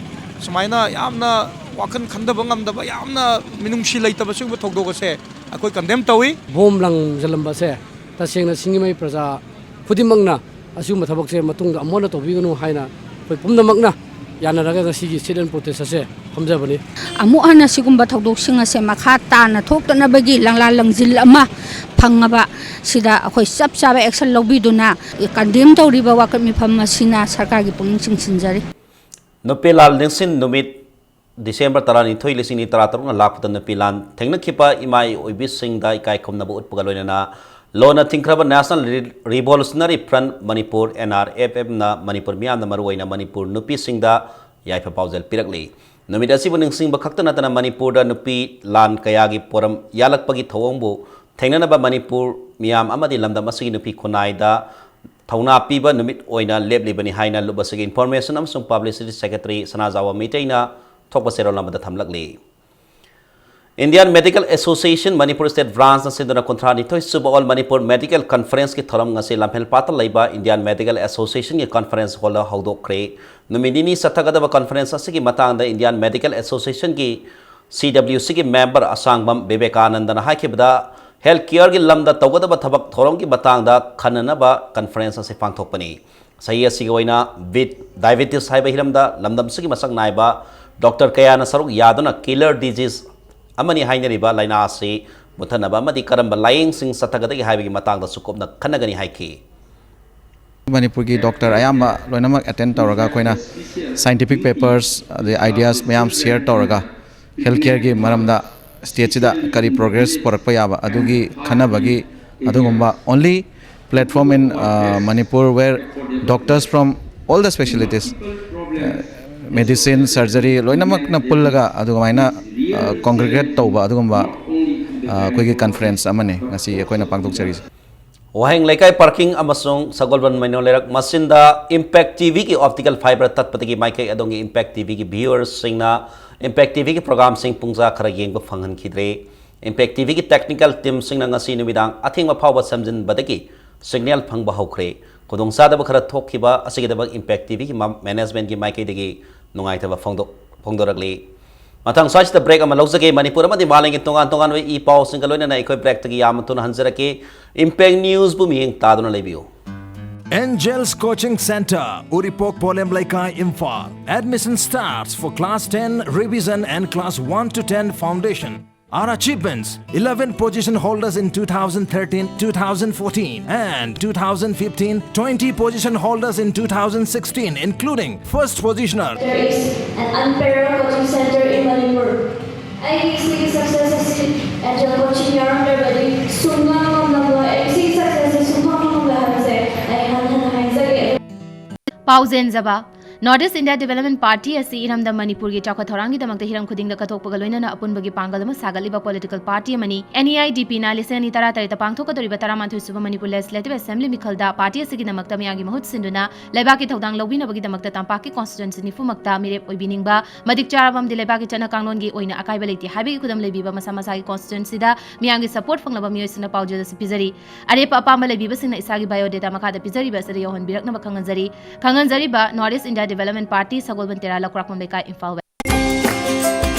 ꯁꯨꯃꯥꯏꯅ ꯌꯥꯝꯅ ꯋꯥꯈꯜ ꯈꯟꯊꯕ ꯉꯝꯗꯕ, ꯌꯥꯝꯅ ꯃꯤꯅꯨꯡꯁꯤ ꯂꯩꯇꯕ ꯁꯤꯒꯨꯝꯕ ꯊꯧꯗꯣꯛ ꯑꯁꯦ ꯑꯩꯈꯣꯏ ꯀꯟꯗꯦꯝ ꯇꯧꯏ꯫ ꯕꯣꯝ ꯂꯪꯁꯤꯜꯂꯝꯕ ꯑꯁꯦ ꯇꯁꯦꯡꯅ ꯁꯤꯡꯖꯃꯩ ꯄ꯭ꯔꯖꯥ ꯈꯨꯗꯤꯡꯃꯛꯅ ꯑꯁꯤꯒꯨꯝꯕ ꯊꯕꯛꯁꯦ ꯃꯇꯨꯡꯗ ꯑꯃꯨꯛ ꯍꯟꯅ ꯇꯧꯕꯤꯒꯅꯨ ꯍꯥꯏꯅ ꯑꯩꯈꯣꯏ ꯄꯨꯝꯅꯃꯛꯅ ꯌꯥꯅꯔꯒ ꯉꯁꯤꯒꯤ sit-in protest ꯑꯁꯦ ꯐꯝꯖꯕꯅꯤ꯫ ꯑꯃꯨꯛ ꯍꯟꯅ ꯁꯤꯒꯨꯝꯕ ꯊꯧꯗꯣꯛꯁꯤꯡ ꯑꯁꯦ ꯃꯈꯥ ꯇꯥꯅ ꯊꯣꯛꯇꯅꯕꯒꯤ ꯂꯪꯂꯥ ꯂꯪꯖꯤꯜ ꯑꯃ ꯐꯪꯉꯕ ꯁꯤꯗ ꯑꯩꯈꯣꯏ ꯆꯞ ꯆꯥꯕ ꯑꯦꯛꯁꯟ ꯂꯧꯕꯤꯗꯨꯅ ꯀꯟꯗꯦꯝ ꯇꯧꯔꯤꯕ ꯋꯥꯀꯠ ꯃꯤꯐꯝ ꯑꯁꯤꯅ ꯁꯔꯀꯥꯔꯒꯤ ꯄꯨꯛꯅꯤꯡ ꯆꯤꯡꯁꯤꯟꯖꯔꯤ꯫ ꯅꯨꯄꯤ ꯂꯥꯟ ꯅꯤꯡꯁꯤꯡ ꯅꯨꯃꯤꯠ ꯗꯤꯁꯦꯝꯕꯔ ꯇꯔꯥꯅꯤꯊꯣꯏ, ꯂꯤꯁꯤꯡ ꯑꯅꯤ ꯇꯔꯥꯇꯔꯨꯛꯅ ꯂꯥꯛꯄꯗ ꯅꯨꯄꯤ ꯂꯥꯟ ꯊꯦꯡꯅꯈꯤꯕ ꯏꯃꯥ ꯑꯣꯏꯕꯤꯁꯤꯡꯗ ꯏꯀꯥꯏ ꯈꯨꯝꯅꯕ ꯎꯠꯄꯒ ꯂꯣꯏꯅꯅ ꯂꯣꯟꯅ ꯊꯤꯡꯈ꯭ꯔꯕ National Re-, Revolutionary Front Manipur, N R F F, ꯅ ꯃꯅꯤꯄꯨꯔ ꯃꯤꯌꯥꯝꯅ ꯃꯔꯨꯑꯣꯏꯅ ꯃꯅꯤꯄꯨꯔ ꯅꯨꯄꯤꯁꯤꯡꯗ ꯌꯥꯏꯐ ꯄꯥꯎꯖꯦꯜ ꯄꯤꯔꯛꯂꯤ꯫ ꯅꯨꯃꯤꯠ ꯑꯁꯤꯕꯨ ꯅꯤꯡꯁꯤꯡꯕ ꯈꯛꯇ ꯅꯠꯇꯅ ꯃꯅꯤꯄꯨꯔꯗ ꯅꯨꯄꯤ ꯂꯥꯟ ꯀꯌꯥꯒꯤ ꯄꯣꯔꯝ ꯌꯥꯜꯂꯛꯄꯒꯤ ꯊꯧꯑꯣꯡꯕꯨ ꯊꯦꯡꯅꯅꯕ ꯃꯅꯤꯄꯨꯔ ꯃꯤꯌꯥꯝ ꯑꯃꯗꯤ ꯂꯝꯗꯝ ꯑꯁꯤꯒꯤ ꯅꯨꯄꯤ ꯈꯨꯟꯅꯥꯏꯗ ꯊꯧꯅꯥ ꯄꯤꯕ ꯅꯨꯃꯤꯠ ꯑꯣꯏꯅ ꯂꯦꯞꯂꯤꯕꯅꯤ ꯍꯥꯏꯅ ꯂꯨꯞ ꯑꯁꯤꯒꯤ Information ꯑꯃꯁꯨꯡ Publicity Secretary ꯁꯅꯥꯖꯥꯎꯕ ꯃꯩꯇꯩꯅ ꯊꯣꯛꯄ ꯆꯦꯔꯣꯜ ꯑꯃꯗ ꯊꯝꯂꯛꯂꯤ꯫ Indian Medical Association Manipur State Branch ꯅ ꯁꯤꯟꯗꯨꯅ ꯀꯨꯟꯊ꯭ꯔꯥ ꯅꯤꯊꯣꯏ ꯁꯨꯕ All Manipur Medical Conference ꯀꯤ ꯊꯧꯔꯝ ꯉꯁꯤ ꯂꯝꯐꯦꯜꯄꯥꯠꯇ ꯂꯩꯕ Indian Medical Association ꯒꯤ Conference Hall ꯗ ꯍꯧꯗꯣꯛꯈ꯭ꯔꯦ꯫ ꯅꯨꯃꯤꯠ ꯅꯤꯅꯤ ꯆꯠꯊꯒꯗꯕ conference ꯑꯁꯤꯒꯤ ꯃꯇꯥꯡꯗ Indian Medical Association ꯒꯤ C W C ꯒꯤ member ꯑꯁꯥꯡꯕꯝ ꯕꯤꯕꯦꯀꯥꯅꯟꯗꯅ ꯍꯥꯏꯈꯤꯕꯗ, health care ꯒꯤ ꯂꯝꯗ ꯇꯧꯒꯗꯕ ꯊꯕꯛ ꯊꯧꯔꯝꯒꯤ ꯃꯇꯥꯡꯗ ꯈꯟꯅꯅꯕ conference ꯑꯁꯤ ꯄꯥꯡꯊꯣꯛꯄꯅꯤ꯫ ꯆꯍꯤ ꯑꯁꯤꯒꯤ ꯑꯣꯏꯅ ꯕꯤꯠ, diabetes ꯍꯥꯏꯕ ꯍꯤꯔꯝꯗ ꯂꯝꯗꯝꯁꯤꯒꯤ ꯃꯁꯛ ꯅꯥꯏꯕ doctor ꯀꯌꯥꯅ ꯁꯔꯨꯛ ꯌꯥꯗꯨꯅ killer disease ꯑꯃꯅꯤ ꯍꯥꯏꯅꯔꯤꯕ ꯂꯥꯏꯅꯥ ꯑꯁꯤ ꯃꯨꯠꯊꯅꯕ ꯑꯃꯗꯤ ꯀꯔꯝꯕ ꯂꯥꯌꯦꯡꯁꯤꯡ ꯆꯠꯊꯒꯗꯒꯦ ꯍꯥꯏꯕꯒꯤ ꯃꯇꯥꯡꯗꯁꯨ ꯀꯨꯞꯅ ꯈꯟꯅꯒꯅꯤ ꯍꯥꯏꯈꯤ꯫ ꯃꯅꯤꯄꯨꯔꯒꯤ doctor ꯑꯌꯥꯝꯕ ꯂꯣꯏꯅꯃꯛ attend ꯇꯧꯔꯒ ꯑꯩꯈꯣꯏꯅ scientific papers ꯑꯗꯩ ideas ꯃꯌꯥꯝ share ꯇꯧꯔꯒ health care ꯒꯤ ꯃꯔꯝꯗ state ꯁꯤꯗ ꯀꯔꯤ progress ꯄꯨꯔꯛꯄ ꯌꯥꯕ ꯑꯗꯨꯒꯤ ꯈꯟꯅꯕꯒꯤ ꯑꯗꯨꯒꯨꯝꯕ only platform in, uh, Manipur where doctors from all the specialties, uh, medicine, surgery ꯂꯣꯏꯅꯃꯛꯅ ꯄꯨꯜꯂꯒ ꯑꯗꯨꯃꯥꯏꯅ, uh, congregate ꯇꯧꯕ ꯑꯗꯨꯒꯨꯝꯕ, uh, ꯑꯩꯈꯣꯏꯒꯤ conference ꯑꯃꯅꯤ ꯉꯁꯤ ꯑꯩꯈꯣꯏꯅ ꯄꯥꯡꯊꯣꯛꯆꯔꯤꯁꯦ꯫ ꯋꯥꯍꯦꯡ ꯂꯩꯀꯥꯏ parking ꯑꯃꯁꯨꯡ ꯁꯒꯣꯜꯕꯟ ꯃꯩꯅꯣ ꯂꯩꯔꯛ ꯃꯆꯤꯟꯗ Impact T V ꯒꯤ optical fiber ꯇꯠꯄꯗꯒꯤ ꯃꯥꯏꯀꯩ ꯑꯗꯣꯝꯒꯤ Impact T V ꯒꯤ viewers ꯁꯤꯡꯅ Impact T V ꯒꯤ program ꯁꯤꯡ ꯄꯨꯡꯖꯥ ꯈꯔ ꯌꯦꯡꯕ ꯐꯪꯍꯟꯈꯤꯗ꯭ꯔꯦ꯫ Impact T V ꯒꯤ technical team ꯁꯤꯡꯅ ꯉꯁꯤ ꯅꯨꯃꯤꯗꯥꯡ ꯑꯊꯦꯡꯕ ꯐꯥꯎꯕ ꯁꯦꯝꯖꯤꯟꯕꯗꯒꯤ signal ꯐꯪꯕ ꯍꯧꯈ꯭ꯔꯦ꯫ ꯈꯨꯗꯣꯡꯆꯥꯗꯕ ꯈꯔ ꯊꯣꯛꯈꯤꯕ ꯑꯁꯤꯒꯤꯗꯃꯛ Impact T V ꯒꯤ ꯃ-, management ꯀꯤ ꯃꯥꯏꯀꯩꯗꯒꯤ ꯅꯨꯡꯉꯥꯏꯇꯕ ꯐꯣꯡꯗꯣꯛ-, ꯐꯣꯡꯗꯣꯔꯛꯂꯤ꯫ ꯃꯊꯪ ꯁ꯭ꯋꯥꯏꯁꯤꯗ break ꯑꯃ ꯂꯧꯖꯒꯦ꯫ ꯃꯅꯤꯄꯨꯔ ꯑꯃꯗꯤ ꯃꯥꯂꯦꯝꯒꯤ ꯇꯣꯉꯥꯟ ꯇꯣꯉꯥꯟꯕ ꯏ ꯄꯥꯎꯁꯤꯡꯒ ꯂꯣꯏꯅꯅ ꯑꯩꯈꯣꯏ break ꯇꯒꯤ ꯌꯥꯝꯅ ꯊꯨꯅ ꯍꯟꯖꯔꯛꯀꯦ꯫ Impact News ꯕꯨ ꯃꯤꯠꯌꯦꯡ ꯇꯥꯗꯨꯅ ꯂꯩꯕꯤꯌꯨ꯫ Angels Coaching Centre, ꯎꯔꯤꯄꯣꯛ ꯄꯣꯂꯦꯝ ꯂꯩꯀꯥꯏ, Imphal. Admission starts for class ten revision and class one to ten foundation. Our achievements: eleven position holders in two thousand thirteen, two thousand fourteen, and two thousand fifteen, twenty position holders in two thousand sixteen, including first positioner. There is an unparalleled coaching centre in Manipur. ꯑꯩꯒꯤ ꯁꯤꯒꯤ success ꯑꯁꯤ Angel Coaching ꯌꯥꯎꯔꯝꯗ꯭ꯔꯕꯗꯤ ꯁꯨꯡꯉꯝ ꯉꯝꯂꯝꯂꯣꯏ꯫ ꯑꯩꯒꯤ ꯁꯤꯒꯤ success ꯑꯁꯤ ꯁꯨꯡꯐꯪ ꯐꯪꯂꯝꯂꯣꯏ ꯍꯥꯏꯕꯁꯦ ꯑꯩ ꯍꯟꯅ ꯍꯟꯅ ꯍꯥꯏꯖꯒꯦ꯫ ꯄꯥꯎ ꯆꯦꯟꯖꯕ꯫ North East India Development Party ꯑꯁꯤ ꯏꯔꯝꯗꯝ ꯃꯅꯤꯄꯨꯔꯒꯤ ꯆꯥꯎꯈꯠ ꯊꯧꯔꯥꯡꯒꯤꯗꯃꯛꯇ ꯍꯤꯔꯝ ꯈꯨꯗꯤꯡꯗ ꯀꯠꯊꯣꯛꯄꯒ ꯂꯣꯏꯅꯅ ꯑꯄꯨꯟꯕꯒꯤ ꯄꯥꯡꯒꯜ ꯑꯃ ꯁꯥꯒꯠꯂꯤꯕ political party ꯑꯃꯅꯤ꯫ N E I D P ꯅ ꯂꯤꯁꯤꯡ ꯑꯅꯤ ꯇꯔꯥ ꯇꯔꯦꯠꯇ ꯄꯥꯡꯊꯣꯛꯀꯗꯧꯔꯤꯕ ꯇꯔꯥꯃꯥꯊꯣꯏ ꯁꯨꯕ ꯃꯅꯤꯄꯨꯔ Legislative Assembly ꯃꯤꯈꯜꯗ party ꯑꯁꯤꯒꯤ ꯗꯃꯛꯇ ꯃꯤꯌꯥꯝꯒꯤ ꯃꯍꯨꯠ ꯁꯤꯟꯗꯨꯅ ꯂꯩꯕꯥꯛꯀꯤ ꯊꯧꯗꯥꯡ ꯂꯧꯕꯤꯅꯕꯒꯤ ꯗꯃꯛꯇ ꯇꯝꯄꯥꯛꯀꯤ constituency ꯅꯤꯐꯨ ꯃꯛꯇ ꯃꯤꯔꯦꯞ ꯑꯣꯏꯕꯤꯅꯤꯡꯕ, ꯃꯇꯤꯛ ꯆꯥꯔꯕ ꯑꯃꯗꯤ ꯂꯩꯕꯥꯛꯀꯤ ꯆꯠꯅ ꯀꯥꯡꯂꯣꯟꯒꯤ ꯑꯣꯏꯅ ꯑꯀꯥꯏꯕ ꯂꯩꯇꯦ ꯍꯥꯏꯕꯒꯤ ꯈꯨꯗꯝ ꯂꯩꯕꯤꯕ ꯃꯁꯥ ꯃꯁꯥꯒꯤ constituency ꯗ ꯃꯤꯌꯥꯝꯒꯤ support ꯐꯪꯂꯕ ꯃꯤꯑꯣꯏꯁꯤꯡꯅ ꯄꯥꯎꯖꯦꯜ ꯑꯁꯤ ꯄꯤꯖꯔꯤ꯫ ꯑꯔꯦꯞꯄ ꯑꯄꯥꯝꯕ ꯂꯩꯕꯤꯕꯁꯤꯡꯅ ꯏꯁꯥꯒꯤ biodata ꯃꯈꯥꯗ ꯄꯤꯖꯔꯤꯕ ꯑꯁꯤꯗ ꯌꯧꯍꯟꯕꯤꯔꯛꯅꯕ ꯈꯪꯍꯟꯖꯔꯤ꯫ ꯈꯪꯍꯟꯖꯔꯤꯕ North East India Development Party, ꯁꯒꯣꯜꯕꯟ ꯇꯦꯔꯥ, ꯂꯧꯀ꯭ꯔꯥꯛꯄꯝ ꯂꯩꯀꯥꯏ, Imphal West꯫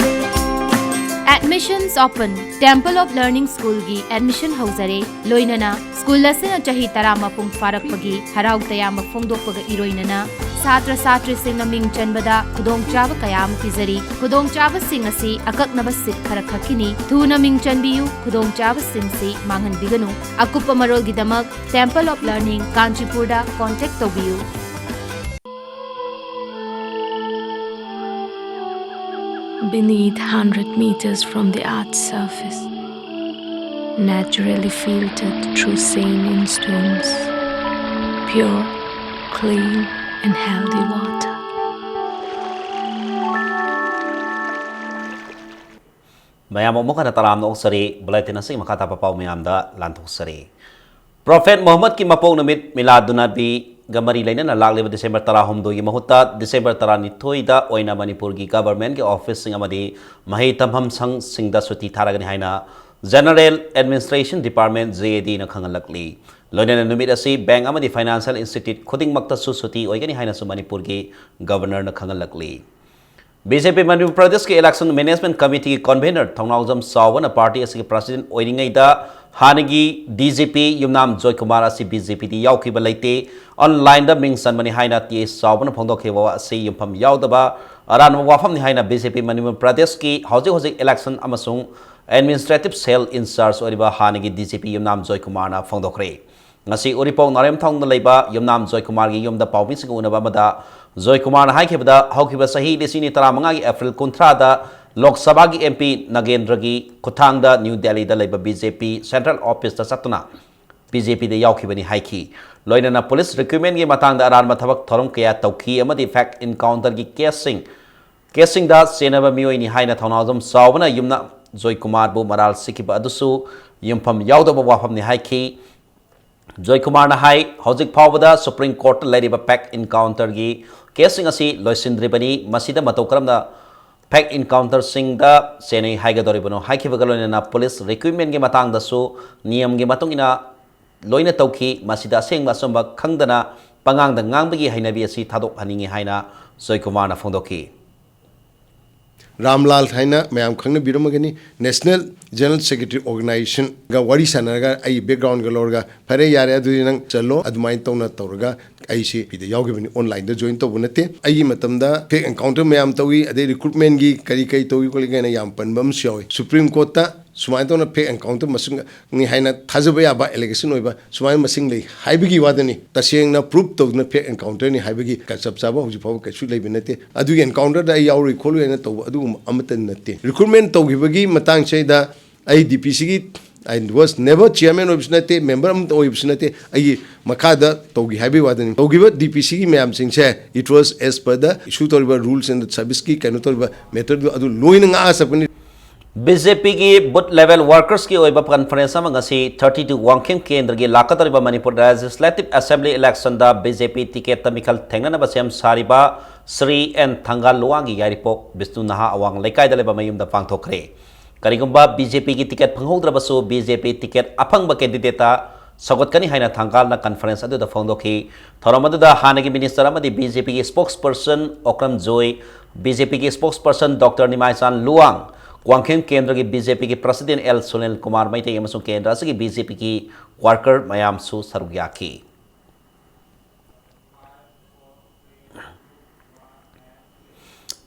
Admissions open꯫ Temple of Learning School ꯒꯤ admission ꯍꯧꯖꯔꯦ꯫ ꯂꯣꯏꯅꯅ school ꯑꯁꯤꯅ ꯆꯍꯤ ꯇꯔꯥ ꯃꯄꯨꯡ ꯐꯥꯔꯛꯄꯒꯤ ꯍꯔꯥꯎ ꯇꯌꯥꯝꯕ ꯐꯣꯡꯗꯣꯛꯄꯒ ꯏꯔꯣꯏꯅꯅ ꯁꯥꯇ꯭ꯔ ꯁꯥꯇ꯭ꯔꯤꯁꯤꯡꯅ ꯃꯤꯡ ꯆꯟꯕꯗ ꯈꯨꯗꯣꯡꯆꯥꯕ ꯀꯌꯥ ꯑꯃ ꯄꯤꯖꯔꯤ꯫ ꯈꯨꯗꯣꯡꯆꯥꯕꯁꯤꯡ ꯑꯁꯤ ꯑꯀꯛꯅꯕ seat ꯈꯔꯈꯛꯀꯤꯅꯤ꯫ ꯊꯨꯅ ꯃꯤꯡ ꯆꯟꯕꯤꯌꯨ, ꯈꯨꯗꯣꯡꯆꯥꯕꯁꯤꯡꯁꯤ ꯃꯥꯡꯍꯟꯕꯤꯒꯅꯨ꯫ ꯑꯀꯨꯞꯄ ꯃꯔꯣꯜꯒꯤꯗꯃꯛ Temple of Learning, ꯀꯥꯟꯆꯤꯄꯨꯔꯗ contact ꯇꯧꯕꯤꯌꯨ꯫ Beneath, hundred meters from the earth's surface, naturally filtered through sandstone stones, pure, clean, and healthy water. ꯃꯌꯥꯝ ꯑꯃꯨꯛ ꯍꯟꯅ ꯇꯔꯥꯝꯅ ꯑꯣꯛꯆꯔꯤ꯫ Bulletin ꯑꯁꯤꯒꯤ ꯃꯈꯥ ꯇꯥꯕ ꯄꯥꯎ ꯃꯌꯥꯝꯗ ꯂꯥꯟꯊꯣꯛꯆꯔꯤ꯫ Prophet ꯃꯨꯍꯝꯃꯗꯀꯤ ꯃꯄꯣꯛ ꯅꯨꯃꯤꯠ ꯃꯤꯂꯥꯗꯨꯟꯅꯕꯤꯒ ꯃꯔꯤ ꯂꯩꯅꯅ ꯂꯥꯛꯂꯤꯕ December ꯇꯔꯥꯍꯨꯝꯗꯣꯏꯒꯤ ꯃꯍꯨꯠꯇ December ꯇꯔꯥꯅꯤꯊꯣꯏꯗ ꯑꯣꯏꯅ ꯃꯅꯤꯄꯨꯔꯒꯤ government ꯀꯤ office ꯁꯤꯡ ꯑꯃꯗꯤ ꯃꯍꯩ ꯇꯝꯐꯝ ꯁꯪꯁꯤꯡꯗ ꯁꯨꯇꯤ ꯊꯥꯔꯒꯅꯤ ꯍꯥꯏꯅ General Administration Department, J A D ꯅ ꯈꯪꯍꯜꯂꯛꯂꯤ꯫ ꯂꯣꯏꯅꯅ ꯅꯨꯃꯤꯠ ꯑꯁꯤ bank ꯑꯃꯗꯤ financial institute ꯈꯨꯗꯤꯡꯃꯛꯇꯁꯨ ꯁꯨꯇꯤ ꯑꯣꯏꯒꯅꯤ ꯍꯥꯏꯅꯁꯨ ꯃꯅꯤꯄꯨꯔꯒꯤ Governor ꯅ ꯈꯪꯍꯜꯂꯛꯂꯤ꯫ B J P ꯃꯅꯤꯄꯨꯔ ꯄ꯭ꯔꯗꯦꯁꯀꯤ Election Management Committee ꯒꯤ convener ꯊꯧꯅꯥꯎꯖꯝ ꯆꯥꯎꯕꯅ party ꯑꯁꯤꯒꯤ president ꯑꯣꯏꯔꯤꯉꯩꯗ ꯍꯥꯟꯅꯒꯤ D G P ꯌꯨꯝꯅꯥꯝ ꯖꯣꯏꯀꯨꯃꯥꯔ ꯑꯁꯤ B J P ꯗ ꯌꯥꯎꯈꯤꯕ ꯂꯩꯇꯦ, online ꯗ ꯃꯤꯡ ꯆꯟꯕꯅꯤ ꯍꯥꯏꯅ T A ꯆꯥꯎꯕꯅ ꯐꯣꯡꯗꯣꯛꯈꯤꯕ ꯑꯁꯤ ꯌꯨꯝꯐꯝ ꯌꯥꯎꯗꯕ ꯑꯔꯥꯟꯕ ꯋꯥꯐꯝꯅꯤ ꯍꯥꯏꯅ B J P ꯃꯅꯤꯄꯨꯔ ꯄ꯭ꯔꯗꯦꯁꯀꯤ ꯍꯧꯖꯤꯛ ꯍꯧꯖꯤꯛ election ꯑꯃꯁꯨꯡ administrative cell in charge ꯑꯣꯏꯔꯤꯕ ꯍꯥꯟꯅꯒꯤ D G P ꯌꯨꯝꯅꯥꯝ ꯖꯣꯏꯀꯨꯃꯥꯔꯅ ꯐꯣꯡꯗꯣꯛꯈ꯭ꯔꯦ꯫ ꯉꯁꯤ ꯎꯔꯤꯄꯣꯛ ꯅꯥꯔꯦꯝꯊꯣꯡꯗ ꯂꯩꯕ ꯌꯨꯝꯅꯥꯝ ꯖꯣꯏꯀꯨꯃꯥꯔꯒꯤ ꯌꯨꯝꯗ ꯄꯥꯎꯃꯤꯁꯤꯡꯒ ꯎꯅꯕ ꯑꯃꯗ ꯖꯣꯏꯀꯨꯃꯥꯔꯅ ꯍꯥꯏꯈꯤꯕꯗ, ꯍꯧꯈꯤꯕ ꯆꯍꯤ ꯂꯤꯁꯤꯡ ꯑꯅꯤ ꯇꯔꯥꯃꯉꯥꯒꯤ April ꯀꯨꯟꯊ꯭ꯔꯥꯗ ꯂꯣꯛ ꯁꯚꯥꯒꯤ M P ꯅꯥꯒꯦꯟꯗ꯭ꯔꯒꯤ ꯈꯨꯠꯊꯥꯡꯗ New Delhi ꯗ ꯂꯩꯕ B J P central office ꯇ ꯆꯠꯇꯨꯅ ꯕꯤ ꯖꯦ ꯄꯤꯗ ꯌꯥꯎꯈꯤꯕꯅꯤ ꯍꯥꯏꯈꯤ꯫ ꯂꯣꯏꯅꯅ ꯄꯨꯂꯤꯁ ꯔꯤꯀ꯭ꯔꯨꯠꯃꯦꯟꯒꯤ ꯃꯇꯥꯡꯗ ꯑꯔꯥꯟꯕ ꯊꯕꯛ ꯊꯧꯔꯝ ꯀꯌꯥ ꯇꯧꯈꯤ ꯑꯃꯗꯤ ꯐꯦꯛ ꯏꯟꯀꯥꯎꯟꯇꯔꯒꯤ ꯀꯦꯁꯁꯤꯡ, ꯀꯦꯁꯁꯤꯡꯗ ꯆꯦꯟꯅꯕ ꯃꯤꯑꯣꯏꯅꯤ ꯍꯥꯏꯅ ꯊꯧꯅꯥꯖꯝ ꯆꯥꯎꯕꯅ ꯌꯨꯝꯅꯥꯝ ꯖꯣꯏꯀꯨꯃꯥꯔꯕꯨ ꯃꯔꯥꯜ ꯁꯤꯈꯤꯕ ꯑꯗꯨꯁꯨ ꯌꯨꯝꯐꯝ ꯌꯥꯎꯗꯕ ꯋꯥꯐꯝꯅꯤ ꯍꯥꯏꯈꯤ꯫ ꯖꯣꯏꯀꯨꯃꯥꯔꯅ ꯍꯥꯏ, ꯍꯧꯖꯤꯛ ꯐꯥꯎꯕꯗ ꯁꯨꯄ꯭ꯔꯤꯝ ꯀꯣꯔꯠꯇ ꯂꯩꯔꯤꯕ ꯐꯦꯛ ꯏꯟꯀꯥꯎꯟꯇꯔꯒꯤ ꯀꯦꯁꯁꯤꯡ ꯑꯁꯤ ꯂꯣꯏꯁꯤꯟꯗ꯭ꯔꯤꯕꯅꯤ꯫ ꯃꯁꯤꯗ ꯃꯇꯧ ꯀꯔꯝꯅ ꯐꯦꯛ ꯏꯟꯀꯥꯎꯟꯇꯔꯁꯤꯡꯗ ꯆꯦꯟꯅꯩ ꯍꯥꯏꯒꯗꯧꯔꯤꯕꯅꯣ ꯍꯥꯏꯈꯤꯕꯒ ꯂꯣꯏꯅꯅ ꯄꯨꯂꯤꯁ ꯔꯤꯀ꯭ꯔꯨꯠꯃꯦꯟꯒꯤ ꯃꯇꯥꯡꯗꯁꯨ ꯅꯤꯌꯝꯒꯤ ꯃꯇꯨꯡ ꯏꯟꯅ ꯂꯣꯏꯅ ꯇꯧꯈꯤ꯫ ꯃꯁꯤꯗ ꯑꯁꯦꯡꯕ ꯑꯆꯨꯝꯕ ꯈꯪꯗꯅ ꯄꯉꯥꯡꯗ ꯉꯥꯡꯕꯒꯤ ꯍꯩꯅꯕꯤ ꯑꯁꯤ ꯊꯥꯗꯣꯛꯍꯟꯅꯤꯡꯏ ꯍꯥꯏꯅ ꯖꯣꯏꯀꯨꯃꯥꯔꯅ ꯐꯣꯡꯗꯣꯛꯈꯤ꯫ ꯔꯥꯝꯂꯥꯜ ꯍꯥꯏꯅ ꯃꯌꯥꯝ ꯈꯪꯅꯕꯤꯔꯝꯃꯒꯅꯤ, National General Secretary Organizationꯒ ꯋꯥꯔꯤ ꯁꯥꯟꯅꯔꯒ ꯑꯩ ꯕꯦꯛꯒ꯭ꯔꯥꯎꯟꯒ ꯂꯧꯔꯒ, "ꯐꯔꯦ, ꯌꯥꯔꯦ, ꯑꯗꯨꯗꯤ ꯅꯪ ꯆꯠꯂꯣ", ꯑꯗꯨꯃꯥꯏꯅ ꯇꯧꯅ ꯇꯧꯔꯒ ꯑꯩꯁꯤ ꯐꯤꯗ ꯌꯥꯎꯈꯤꯕꯅꯤ, ꯑꯣꯟꯂꯥꯏꯟꯗ ꯖꯣꯏꯟ ꯇꯧꯕ ꯅꯠꯇꯦ꯫ ꯑꯩꯒꯤ ꯃꯇꯝꯗ ꯐꯦꯛ ꯑꯦꯟꯀꯥꯎꯟꯇꯔ ꯃꯌꯥꯝ ꯇꯧꯏ, ꯑꯗꯩ ꯔꯤꯀ꯭ꯔꯨꯠꯃꯦꯟꯒꯤ ꯀꯔꯤ ꯀꯔꯤ ꯇꯧꯏ ꯈꯣꯠꯂꯤ ꯀꯥꯏꯅ ꯌꯥꯝ ꯄꯟꯕ ꯑꯃꯁꯨ ꯌꯥꯎꯏ꯫ ꯁꯨꯄ꯭ꯔꯤꯝ ꯀꯣꯔꯠꯇ ꯁꯨꯃꯥꯏꯅ ꯇꯧꯅ ꯐꯦꯛ ꯑꯦꯟꯀꯥꯎꯟꯇꯔ ꯃꯁꯤꯡꯅꯤ ꯍꯥꯏꯅ ꯊꯥꯖꯕ ꯌꯥꯕ ꯑꯦꯂꯤꯒꯦꯁꯟ ꯑꯣꯏꯕ ꯁꯨꯃꯥꯏꯅ ꯃꯁꯤꯡ ꯂꯩ ꯍꯥꯏꯕꯒꯤ ꯋꯥꯗꯅꯤ꯫ ꯇꯁꯦꯡꯅ ꯄ꯭ꯔꯨꯞ ꯇꯧꯗꯨꯅ ꯐꯦꯛ ꯑꯦꯟꯀꯥꯎꯟꯇꯔꯅꯤ ꯍꯥꯏꯕꯒꯤ ꯆꯞ ꯆꯥꯕ ꯍꯧꯖꯤꯛ ꯐꯥꯎꯕ ꯀꯩꯁꯨ ꯂꯩꯕ ꯅꯠꯇꯦ꯫ ꯑꯗꯨꯒꯤ ꯑꯦꯟꯀꯥꯎꯟꯇꯔꯗ ꯑꯩ ꯌꯥꯎꯔꯨꯏ ꯈꯣꯠꯂꯨꯏ ꯍꯥꯏꯅ ꯇꯧꯕ ꯑꯗꯨꯒꯨꯝꯕ ꯑꯃꯠꯇ ꯅꯠꯇꯦ꯫ ꯔꯤꯀ꯭ꯔꯨꯠꯃꯦꯟ ꯇꯧꯈꯤꯕꯒꯤ ꯃꯇꯥꯡꯁꯤꯗ ꯑꯩ ꯗꯤ ꯄꯤ ꯁꯤꯒꯤ, I was never chairman ꯑꯣꯏꯕꯁꯨ ꯅꯠꯇꯦ, ꯃꯦꯝꯕꯔ ꯑꯃꯠꯇ ꯑꯣꯏꯕꯁꯨ ꯅꯠꯇꯦ꯫ ꯑꯩꯒꯤ ꯃꯈꯥꯗ ꯇꯧꯈꯤ ꯍꯥꯏꯕꯒꯤ ꯋꯥꯗꯅꯤ꯫ ꯇꯧꯈꯤꯕ ꯗꯤ ꯄꯤ ꯁꯤꯒꯤ ꯃꯌꯥꯝꯁꯤꯡꯁꯦ, it was as per the issue ꯇꯧꯔꯤꯕ rules and serviceꯀꯤ ꯀꯩꯅꯣ ꯇꯧꯔꯤꯕ ꯃꯦꯇꯔꯗꯨ ꯑꯗꯨ ꯂꯣꯏꯅ ꯉꯥꯛꯑ ꯆꯠꯄꯅꯤ꯫ ꯕꯤ ꯖꯦ ꯄꯤꯒꯤ ꯕꯨꯊ ꯂꯦꯚꯦꯜ ꯋꯥꯔꯀꯔꯁꯀꯤ ꯑꯣꯏꯕ ꯀꯟꯐꯔꯦꯟꯁ ꯑꯃ ꯉꯁꯤ thirty two ꯋꯥꯡꯈꯦꯝ ꯀꯦꯟꯗ꯭ꯔꯒꯤ ꯂꯥꯛꯀꯗꯧꯔꯤꯕ ꯃꯅꯤꯄꯨꯔ ꯂꯦꯖꯤꯁꯂꯦꯇꯤꯚ ꯑꯦꯁꯦꯝꯕ꯭ꯂꯤ ꯏꯂꯦꯛꯁꯟꯗ ꯕꯤ ꯖꯦ ꯄꯤ ꯇꯤꯀꯦꯠꯇ ꯃꯤꯈꯜ ꯊꯦꯡꯅꯅꯕ ꯁꯦꯝ ꯁꯥꯔꯤꯕ ꯁ꯭ꯔꯤ ꯑꯦꯟ ꯊꯪꯒꯥꯜ ꯂꯨꯋꯥꯡꯒꯤ ꯌꯥꯏꯔꯤꯄꯣꯛ ꯕꯤꯁꯅꯨ ꯅꯍꯥ ꯑꯋꯥꯡ ꯂꯩꯀꯥꯏꯗ ꯂꯩꯕ ꯃꯌꯨꯝꯗ ꯄꯥꯡꯊꯣꯛꯈ꯭ꯔꯦ꯫ ꯀꯔꯤꯒꯨꯝꯕ ꯕꯤ ꯖꯦ ꯄꯤꯒꯤ ꯇꯤꯀꯦꯠ ꯐꯪꯍꯧꯗ꯭ꯔꯕꯁꯨ, ꯕꯤ ꯖꯦ ꯄꯤ ꯇꯤꯀꯦꯠ ꯑꯐꯪꯕ ꯀꯦꯟꯗꯤꯗꯦꯠꯇ ꯁꯧꯒꯠꯀꯅꯤ ꯍꯥꯏꯅ ꯊꯪꯒꯥꯜꯅ ꯀꯟꯐꯔꯦꯟꯁ ꯑꯗꯨꯗ ꯐꯣꯡꯗꯣꯛꯈꯤ꯫ ꯊꯧꯔꯝ ꯑꯗꯨꯗ ꯍꯥꯟꯅꯒꯤ ꯃꯤꯅꯤꯁꯇꯔ ꯑꯃꯗꯤ ꯕꯤ ꯖꯦ ꯄꯤꯒꯤ ꯁ꯭ꯄꯣꯛꯁ ꯄꯔꯁꯟ ꯑꯣꯀ꯭ꯔꯝ ꯖꯣꯏ, ꯕꯤ ꯖꯦ ꯄꯤꯒꯤ ꯁ꯭ꯄꯣꯛꯁ ꯄꯔꯁꯟ ꯗꯣꯛꯇꯔ ꯅꯤꯃꯥꯏꯆꯥꯟ ꯂꯨꯋꯥꯡ, ꯋꯥꯡꯈꯦꯝ ꯀꯦꯟꯗ꯭ꯔꯒꯤ ꯕꯤ ꯖꯦ ꯄꯤꯒꯤ ꯄ꯭ꯔꯁꯤꯗꯦꯟ ꯑꯦꯜ ꯁꯨꯅꯤꯜ ꯀꯨꯃꯥꯔ ꯃꯩꯇꯩ ꯑꯃꯁꯨꯡ ꯀꯦꯟꯗ꯭ꯔ ꯑꯁꯤꯒꯤ ꯕꯤ ꯖꯦ ꯄꯤꯒꯤ ꯋꯥꯔꯀꯔ ꯃꯌꯥꯝꯁꯨ ꯁꯔꯨꯛ ꯌꯥꯈꯤ꯫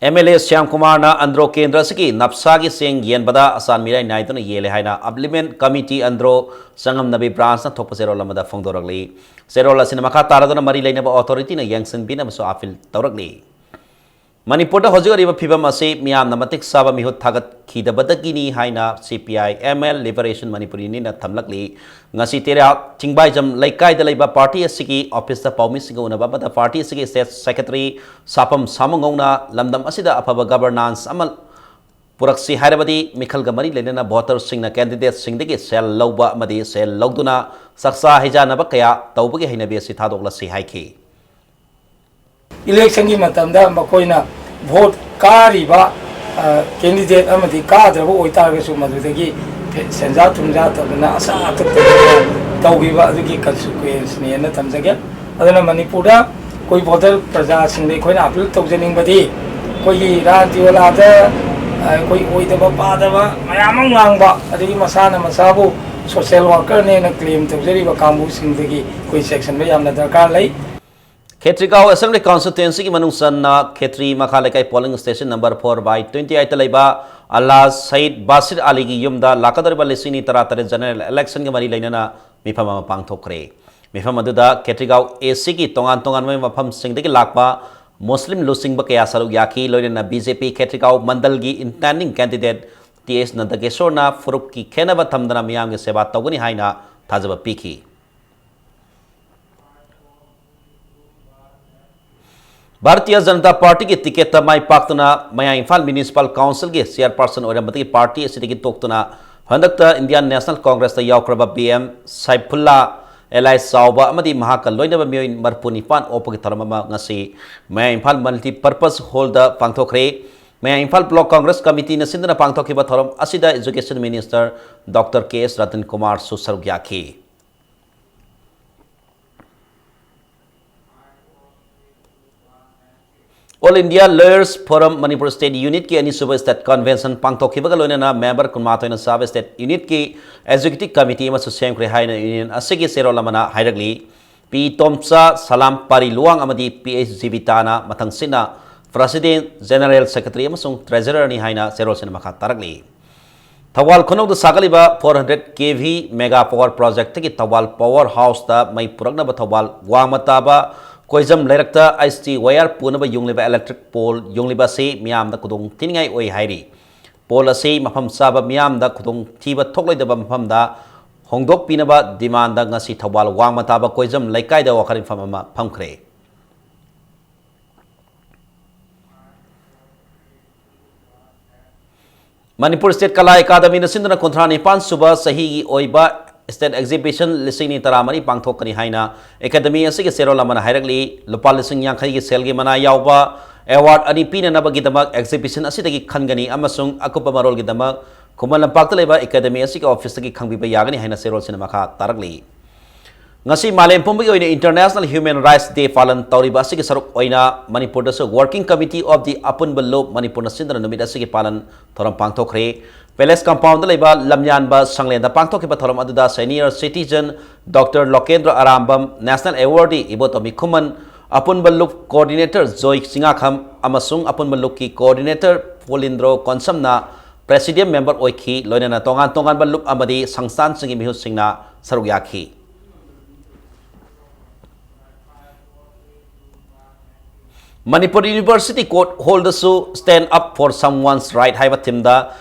ꯑꯦꯝ ꯑꯦꯜ ꯑꯦ ꯁ꯭ꯌꯥꯝ ꯀꯨꯃꯥꯔꯅ ꯑꯟꯗ꯭ꯔꯣ ꯀꯦꯟꯗ꯭ꯔ ꯑꯁꯤꯒꯤ ꯅꯞꯁꯥꯒꯤ ꯆꯦꯡ ꯌꯦꯟꯕꯗ ꯑꯆꯥꯟ ꯃꯤꯔꯥꯏ ꯅꯥꯏꯗꯨꯅ ꯌꯦꯜꯂꯦ ꯍꯥꯏꯅ ꯑꯕꯂꯤꯃꯦꯟ ꯀꯃꯤꯇꯤ ꯑꯟꯗ꯭ꯔꯣ ꯆꯉꯝꯅꯕꯤ ꯕ꯭ꯔꯥꯟꯁꯅ ꯊꯣꯛꯄ ꯆꯦꯔꯣꯜ ꯑꯃꯗ ꯐꯣꯡꯗꯣꯔꯛꯂꯤ꯫ ꯆꯦꯔꯣꯜ ꯑꯁꯤꯅ ꯃꯈꯥ ꯇꯥꯔꯗꯨꯅ ꯃꯔꯤ ꯂꯩꯅꯕ ꯑꯣꯊꯣꯔꯤꯇꯤꯅ ꯌꯦꯡꯁꯤꯟꯕꯤꯅꯕꯁꯨ ꯑꯥꯄꯤꯜ ꯇꯧꯔꯛꯂꯤ꯫ ꯃꯅꯤꯄꯨꯔꯗ ꯍꯧꯖꯤꯛ ꯑꯣꯏꯔꯤꯕ ꯐꯤꯕꯝ ꯑꯁꯤ ꯃꯤꯌꯥꯝꯅ ꯃꯇꯤꯛ ꯆꯥꯕ ꯃꯤꯍꯨꯠ ꯊꯥꯒꯠꯈꯤꯗꯕꯗꯒꯤꯅꯤ ꯍꯥꯏꯅ C P I M L Liberation Manipur Union ꯅ ꯊꯝꯂꯛꯂꯤ꯫ ꯉꯁꯤ ꯇꯦꯔꯥ ꯆꯤꯡꯕꯥꯏꯖꯝ ꯂꯩꯀꯥꯏꯗ ꯂꯩꯕ ꯄꯥꯔꯇꯤ ꯑꯁꯤꯒꯤ ꯑꯣꯐꯤꯁꯇ ꯄꯥꯎꯃꯤꯁꯤꯡꯒ ꯎꯅꯕ ꯑꯃꯗ ꯄꯥꯔꯇꯤ ꯑꯁꯤꯒꯤ ꯁ꯭ꯇꯦꯠ ꯁꯦꯀ꯭ꯔꯦꯇꯔꯤ ꯁꯥꯄꯝ ꯁꯥꯃꯨꯉꯧꯅ ꯂꯝꯗꯝ ꯑꯁꯤꯗ ꯑꯐꯕ ꯒꯕꯔꯅꯥꯟꯁ ꯑꯃ ꯄꯨꯔꯛꯁꯤ ꯍꯥꯏꯔꯕꯗꯤ ꯃꯤꯈꯜꯒ ꯃꯔꯤ ꯂꯩꯅꯅ ꯚꯣꯇꯔꯁꯤꯡꯅ ꯀꯦꯟꯗꯤꯗꯦꯠꯁꯤꯡꯗꯒꯤ ꯁꯦꯜ ꯂꯧꯕ ꯑꯃꯗꯤ ꯁꯦꯜ ꯂꯧꯗꯨꯅ ꯆꯥꯛꯆꯥ ꯍꯩꯖꯥꯟꯅꯕ ꯀꯌꯥ ꯇꯧꯕꯒꯤ ꯍꯩꯅꯕꯤ ꯑꯁꯤ ꯊꯥꯗꯣꯛꯂꯁꯤ ꯍꯥꯏꯈꯤ꯫ ꯏꯂꯦꯛꯁꯟꯒꯤ ꯃꯇꯝꯗ ꯃꯈꯣꯏꯅ ꯚꯣꯠ ꯀꯥꯔꯤꯕ ꯀꯦꯟꯗꯤꯗꯦꯠ ꯑꯃꯗꯤ ꯀꯥꯗ꯭ꯔꯕ ꯑꯣꯏꯇꯥꯔꯒꯁꯨ ꯃꯗꯨꯗꯒꯤ ꯁꯦꯟꯖꯥ ꯊꯨꯝꯖꯥ ꯇꯧꯗꯨꯅ ꯑꯆꯥ ꯑꯊꯛ ꯇꯧꯗꯨꯅ ꯇꯧꯈꯤꯕ ꯑꯗꯨꯒꯤ ꯀꯟꯁꯤꯀ꯭ꯋꯦꯟꯁꯅꯦꯅ ꯊꯝꯖꯒꯦ꯫ ꯑꯗꯨꯅ ꯃꯅꯤꯄꯨꯔꯗ ꯑꯩꯈꯣꯏ ꯚꯣꯇꯔ ꯄ꯭ꯔꯖꯥꯁꯤꯡꯗ ꯑꯩꯈꯣꯏꯅ ꯑꯄꯤꯜ ꯇꯧꯖꯅꯤꯡꯕꯗꯤ, ꯑꯩꯈꯣꯏꯒꯤ ꯔꯥꯖ ꯗꯤꯋꯥꯂꯥꯗ ꯑꯩꯈꯣꯏ ꯑꯣꯏꯗꯕ ꯄꯥꯗꯕ ꯃꯌꯥꯝ ꯑꯃ ꯉꯥꯡꯕ, ꯑꯗꯒꯤ ꯃꯁꯥꯅ ꯃꯁꯥꯕꯨ ꯁꯣꯁꯦꯜ ꯋꯥꯔꯀꯔꯅꯦꯅ ꯀ꯭ꯂꯦꯝ ꯇꯧꯖꯔꯤꯕ ꯀꯥꯡꯕꯨꯁꯤꯡꯗꯒꯤ ꯑꯩꯈꯣꯏ ꯆꯦꯛꯁꯤꯟꯕ ꯌꯥꯝꯅ ꯗꯔꯀꯥꯔ ꯂꯩ꯫ ꯈꯦꯇ꯭ꯔꯤꯒꯥꯎ ꯑꯦꯁꯦꯝꯕ꯭ꯂꯤ ꯀꯟꯁꯇꯤꯇ꯭ꯋꯦꯟꯁꯤꯒꯤ ꯃꯅꯨꯡ ꯆꯟꯅ ꯈꯦꯇ꯭ꯔꯤ ꯃꯈꯥ ꯂꯩꯀꯥꯏ polling station number four by twenty eight ꯇ ꯂꯩꯕ ꯑꯜꯂꯥ ꯁꯌꯤꯗ ꯕꯥꯁꯤꯔ ꯑꯂꯤꯒꯤ ꯌꯨꯝꯗ ꯂꯥꯛꯀꯗꯧꯔꯤꯕ ꯂꯤꯁꯤꯡ ꯑꯅꯤ ꯇꯔꯥꯇꯔꯦꯠ ꯖꯦꯅꯔꯦꯜ ꯏꯂꯦꯛꯁꯟꯒ ꯃꯔꯤ ꯂꯩꯅꯅ ꯃꯤꯐꯝ ꯑꯃ ꯄꯥꯡꯊꯣꯛꯈ꯭ꯔꯦ꯫ ꯃꯤꯐꯝ ꯑꯗꯨꯗ ꯈꯦꯇ꯭ꯔꯤꯒꯥꯎ ACꯒꯤ ꯇꯣꯉꯥꯟ ꯇꯣꯉꯥꯟꯕ ꯃꯐꯝꯁꯤꯡꯗꯒꯤ ꯂꯥꯛꯄ ꯃꯨꯁꯂꯤꯝ ꯂꯨꯆꯤꯡꯕ ꯀꯌꯥ ꯁꯔꯨꯛ ꯌꯥꯈꯤ꯫ ꯂꯣꯏꯅꯅ BJP ꯈꯦꯇ꯭ꯔꯤꯒꯥꯎ ꯃꯟꯗꯜꯒꯤ ꯏꯟꯇꯦꯟꯗꯤꯡ ꯀꯦꯟꯗꯤꯗꯦꯠ T H ꯅꯟꯗꯀꯦꯁꯣꯔꯅ ꯐꯨꯔꯨꯞꯀꯤ ꯈꯦꯟꯅꯕ ꯊꯝꯗꯅ ꯃꯤꯌꯥꯝꯒꯤ ꯁꯦꯕꯥ ꯇꯧꯒꯅꯤ ꯍꯥꯏꯅ ꯊꯥꯖꯕ ꯄꯤꯈꯤ꯫ ꯚꯥꯔꯇꯤꯌ ꯖꯅꯇꯥ ꯄꯥꯔꯇꯤꯒꯤ ꯇꯤꯀꯦꯠꯇ ꯃꯥꯏ ꯄꯥꯛꯇꯨꯅ ꯃꯌꯥꯡ ꯏꯝꯐꯥꯜ ꯃ꯭ꯌꯨꯅꯤꯁꯤꯄꯥꯜ ꯀꯥꯎꯟꯁꯤꯜꯒꯤ ꯆꯤꯌꯔꯄꯥꯔꯁꯟ ꯑꯣꯏꯔꯝꯕꯗꯒꯤ ꯄꯥꯔꯇꯤ ꯑꯁꯤꯗꯒꯤ ꯇꯣꯛꯇꯨꯅ ꯍꯟꯗꯛꯇ ꯏꯟꯗꯤꯌꯥꯟ ꯅꯦꯁꯅꯦꯜ ꯀꯣꯡꯒ꯭ꯔꯦꯁꯇ ꯌꯥꯎꯈ꯭ꯔꯕ ꯕꯤ ꯑꯦꯝ ꯁꯥꯏꯐꯨꯜꯂꯥ ꯑꯦꯂꯥꯏ ꯆꯥꯎꯕ ꯑꯃꯗꯤ ꯃꯍꯥꯛꯀ ꯂꯣꯏꯅꯕ ꯃꯤꯑꯣꯏ ꯃꯔꯤꯐꯨ ꯅꯤꯄꯥꯟ ꯑꯣꯛꯄꯒꯤ ꯊꯧꯔꯝ ꯑꯃ ꯉꯁꯤ ꯃꯌꯥꯡ ꯏꯝꯐꯥꯜ ꯃꯜꯇꯤꯄꯔꯄꯁ ꯍꯣꯜꯗ ꯄꯥꯡꯊꯣꯛꯈ꯭ꯔꯦ꯫ ꯃꯌꯥꯡ ꯏꯝꯐꯥꯜ ꯕ꯭ꯂꯣꯛ ꯀꯣꯡꯒ꯭ꯔꯦꯁ ꯀꯃꯤꯇꯤꯅ ꯁꯤꯟꯗꯨꯅ ꯄꯥꯡꯊꯣꯛꯈꯤꯕ ꯊꯧꯔꯝ ꯑꯁꯤꯗ ꯏꯖꯨꯀꯦꯁꯟ ꯃꯤꯅꯤꯁꯇꯔ ꯗꯣꯛꯇꯔ ꯀꯦ ꯑꯦꯁ ꯔꯇꯟ ꯀꯨꯃꯥꯔꯁꯨ ꯁꯔꯨꯛ ꯌꯥꯈꯤ꯫ All India Lawyers Forum Manipur State Unitꯀꯤ ꯑꯅꯤꯁꯨꯕ State Convention ꯄꯥꯡꯊꯣꯛꯈꯤꯕꯒ ꯂꯣꯏꯅꯅ member ꯀꯨꯟꯃꯥꯊꯣꯏꯅ ꯆꯥꯕ State Unitꯀꯤ Executive Committee ꯑꯃꯁꯨ ꯁꯦꯝꯈ꯭ꯔꯦ ꯍꯥꯏꯅ union ꯑꯁꯤꯒꯤ ꯆꯦꯔꯣꯜ ꯑꯃꯅ ꯍꯥꯏꯔꯛꯂꯤ꯫ ꯄꯤ ꯇꯣꯝꯆꯥ, ꯁꯂꯥꯝ ꯄꯥꯔꯤ ꯂꯨꯋꯥꯡ ꯑꯃꯗꯤ ꯄꯤ ꯑꯩꯆ ꯖꯤꯕꯤꯇꯥꯅ ꯃꯊꯪꯁꯤꯠꯅ President, General Secretary ꯑꯃꯁꯨꯡ Treasurerꯅꯤ ꯍꯥꯏꯅ ꯆꯦꯔꯣꯜꯁꯤꯅ ꯃꯈꯥ ꯇꯥꯔꯛꯂꯤ꯫ Thoubal ꯈꯨꯅꯧꯗ ꯁꯥꯒꯠꯂꯤꯕ four hundred K V mega power projectꯇꯒꯤ Thoubal power houseꯇ ꯃꯩ ꯄꯨꯔꯛꯅꯕ ꯊꯧꯕꯥꯜ ꯋꯥꯡꯃ ꯇꯥꯕ ꯀꯣꯏꯖꯝ ꯂꯩꯔꯛꯇ ꯑꯩꯆ ꯇꯤ ꯋꯥꯌꯔ ꯄꯨꯅꯕ ꯌꯨꯡꯂꯤꯕ ꯏꯂꯦꯛꯇ꯭ꯔꯤꯛ ꯄꯣꯜ ꯌꯨꯡꯂꯤꯕ ꯑꯁꯤ ꯃꯤꯌꯥꯝꯗ ꯈꯨꯗꯣꯡ ꯊꯤꯅꯤꯡꯉꯥꯏ ꯑꯣꯏ ꯍꯥꯏꯔꯤ꯫ ꯄꯣꯜ ꯑꯁꯤ ꯃꯐꯝ ꯆꯥꯕ ꯃꯤꯌꯥꯝꯗ ꯈꯨꯗꯣꯡꯊꯤꯕ ꯊꯣꯛꯂꯣꯏꯗꯕ ꯃꯐꯝꯗ ꯍꯣꯡꯗꯣꯛꯄꯤꯅꯕ ꯗꯤꯃꯥꯟꯗ ꯉꯁꯤ ꯊꯧꯕꯥꯜ ꯋꯥꯡꯃ ꯇꯥꯕ ꯀꯣꯏꯖꯝ ꯂꯩꯀꯥꯏꯗ ꯋꯥꯀꯠ ꯃꯤꯐꯝ ꯑꯃ ꯐꯝꯈ꯭ꯔꯦ꯫ ꯃꯅꯤꯄꯨꯔ ꯁ꯭ꯇꯦꯠ ꯀꯂꯥ ꯑꯦꯀꯥꯗꯃꯤꯅ ꯁꯤꯟꯗꯨꯅ ꯀꯨꯟꯊ꯭ꯔꯥ ꯅꯤꯄꯥꯟ ꯁꯨꯕ ꯆꯍꯤꯒꯤ ꯑꯣꯏꯕ ꯁ꯭ꯇꯦꯠ ꯑꯦꯛꯖꯤꯕꯤꯁꯟ ꯂꯤꯁꯤꯡ ꯑꯅꯤ ꯇꯔꯥꯃꯔꯤ ꯄꯥꯡꯊꯣꯛꯀꯅꯤ ꯍꯥꯏꯅ ꯑꯦꯀꯥꯗꯃꯤ ꯑꯁꯤꯒꯤ ꯆꯦꯔꯣꯜ ꯑꯃꯅ ꯍꯥꯏꯔꯛꯂꯤ꯫ ꯂꯨꯄꯥ ꯂꯤꯁꯤꯡ ꯌꯥꯡꯈꯩꯒꯤ ꯁꯦꯜꯒꯤ ꯃꯅꯥ ꯌꯥꯎꯕ ꯑꯦꯋꯥꯔꯗ ꯑꯅꯤ ꯄꯤꯅꯅꯕꯒꯤꯗꯃꯛ ꯑꯦꯛꯖꯤꯕꯤꯁꯟ ꯑꯁꯤꯗꯒꯤ ꯈꯟꯒꯅꯤ ꯑꯃꯁꯨꯡ ꯑꯀꯨꯞꯄ ꯃꯔꯣꯜꯒꯤꯗꯃꯛ ꯈꯨꯃꯟ ꯂꯝꯄꯥꯛꯇ ꯂꯩꯕ ꯑꯦꯀꯥꯗꯃꯤ ꯑꯁꯤꯒꯤ ꯑꯣꯐꯤꯁꯇꯒꯤ ꯈꯪꯕꯤꯕ ꯌꯥꯒꯅꯤ ꯍꯥꯏꯅ ꯆꯦꯔꯣꯜꯁꯤꯅ ꯃꯈꯥ ꯇꯥꯔꯛꯂꯤ꯫ ꯉꯁꯤ ꯃꯥꯂꯦꯝ ꯄꯨꯝꯕꯒꯤ ꯑꯣꯏꯅ International Human Rights Day ꯄꯥꯂꯟ ꯇꯧꯔꯤꯕ ꯑꯁꯤꯒꯤ ꯁꯔꯨꯛ ꯑꯣꯏꯅ ꯃꯅꯤꯄꯨꯔꯗꯁꯨ Working Committee of the ꯑꯄꯨꯟꯕ ꯂꯨꯞ ꯃꯅꯤꯄꯨꯔꯅ ꯁꯤꯟꯗꯨꯅ ꯅꯨꯃꯤꯠ ꯑꯁꯤꯒꯤ ꯄꯥꯂꯟ ꯊꯧꯔꯝ ꯄꯥꯡꯊꯣꯛꯈ꯭ꯔꯦ꯫ ꯄꯦꯂꯦꯁ ꯀꯝꯄꯥꯎꯟꯗ ꯂꯩꯕ ꯂꯝꯌꯥꯟꯕ ꯁꯪꯂꯦꯟꯗ ꯄꯥꯡꯊꯣꯛꯈꯤꯕ ꯊꯧꯔꯝ ꯑꯗꯨꯗ senior citizen Doctor ꯂꯣꯀꯦꯟꯗ꯭ꯔ Arambam, National Awardee ꯏꯕꯣꯇꯣꯝꯕꯤ ꯈꯨꯃꯟ, ꯑꯄꯨꯟꯕ ꯂꯨꯞ coordinator ꯖꯣꯏ ꯆꯤꯉꯥꯈꯝ ꯑꯃꯁꯨꯡ ꯑꯄꯨꯟꯕ ꯂꯨꯞꯀꯤ coordinator ꯄꯣꯂꯤꯟꯗ꯭ꯔꯣ ꯀꯣꯟꯁꯝꯅ presidium member ꯑꯣꯏꯈꯤ꯫ ꯂꯣꯏꯅꯅ ꯇꯣꯉꯥꯟ ꯇꯣꯉꯥꯟꯕ ꯂꯨꯞ ꯑꯃꯗꯤ ꯁꯪꯁꯊꯥꯟꯁꯤꯡꯒꯤ ꯃꯤꯍꯨꯠꯁꯤꯡꯅ ꯁꯔꯨꯛ ꯌꯥꯈꯤ꯫ ꯃꯅꯤꯄꯨꯔ ꯌꯨꯅꯤꯚꯔꯁꯤꯇꯤ ꯀꯣꯔꯠ ꯍꯣꯜꯗꯁꯨ Stand Up for Someone's Right ꯍꯥꯏꯕ ꯊꯤꯝꯗ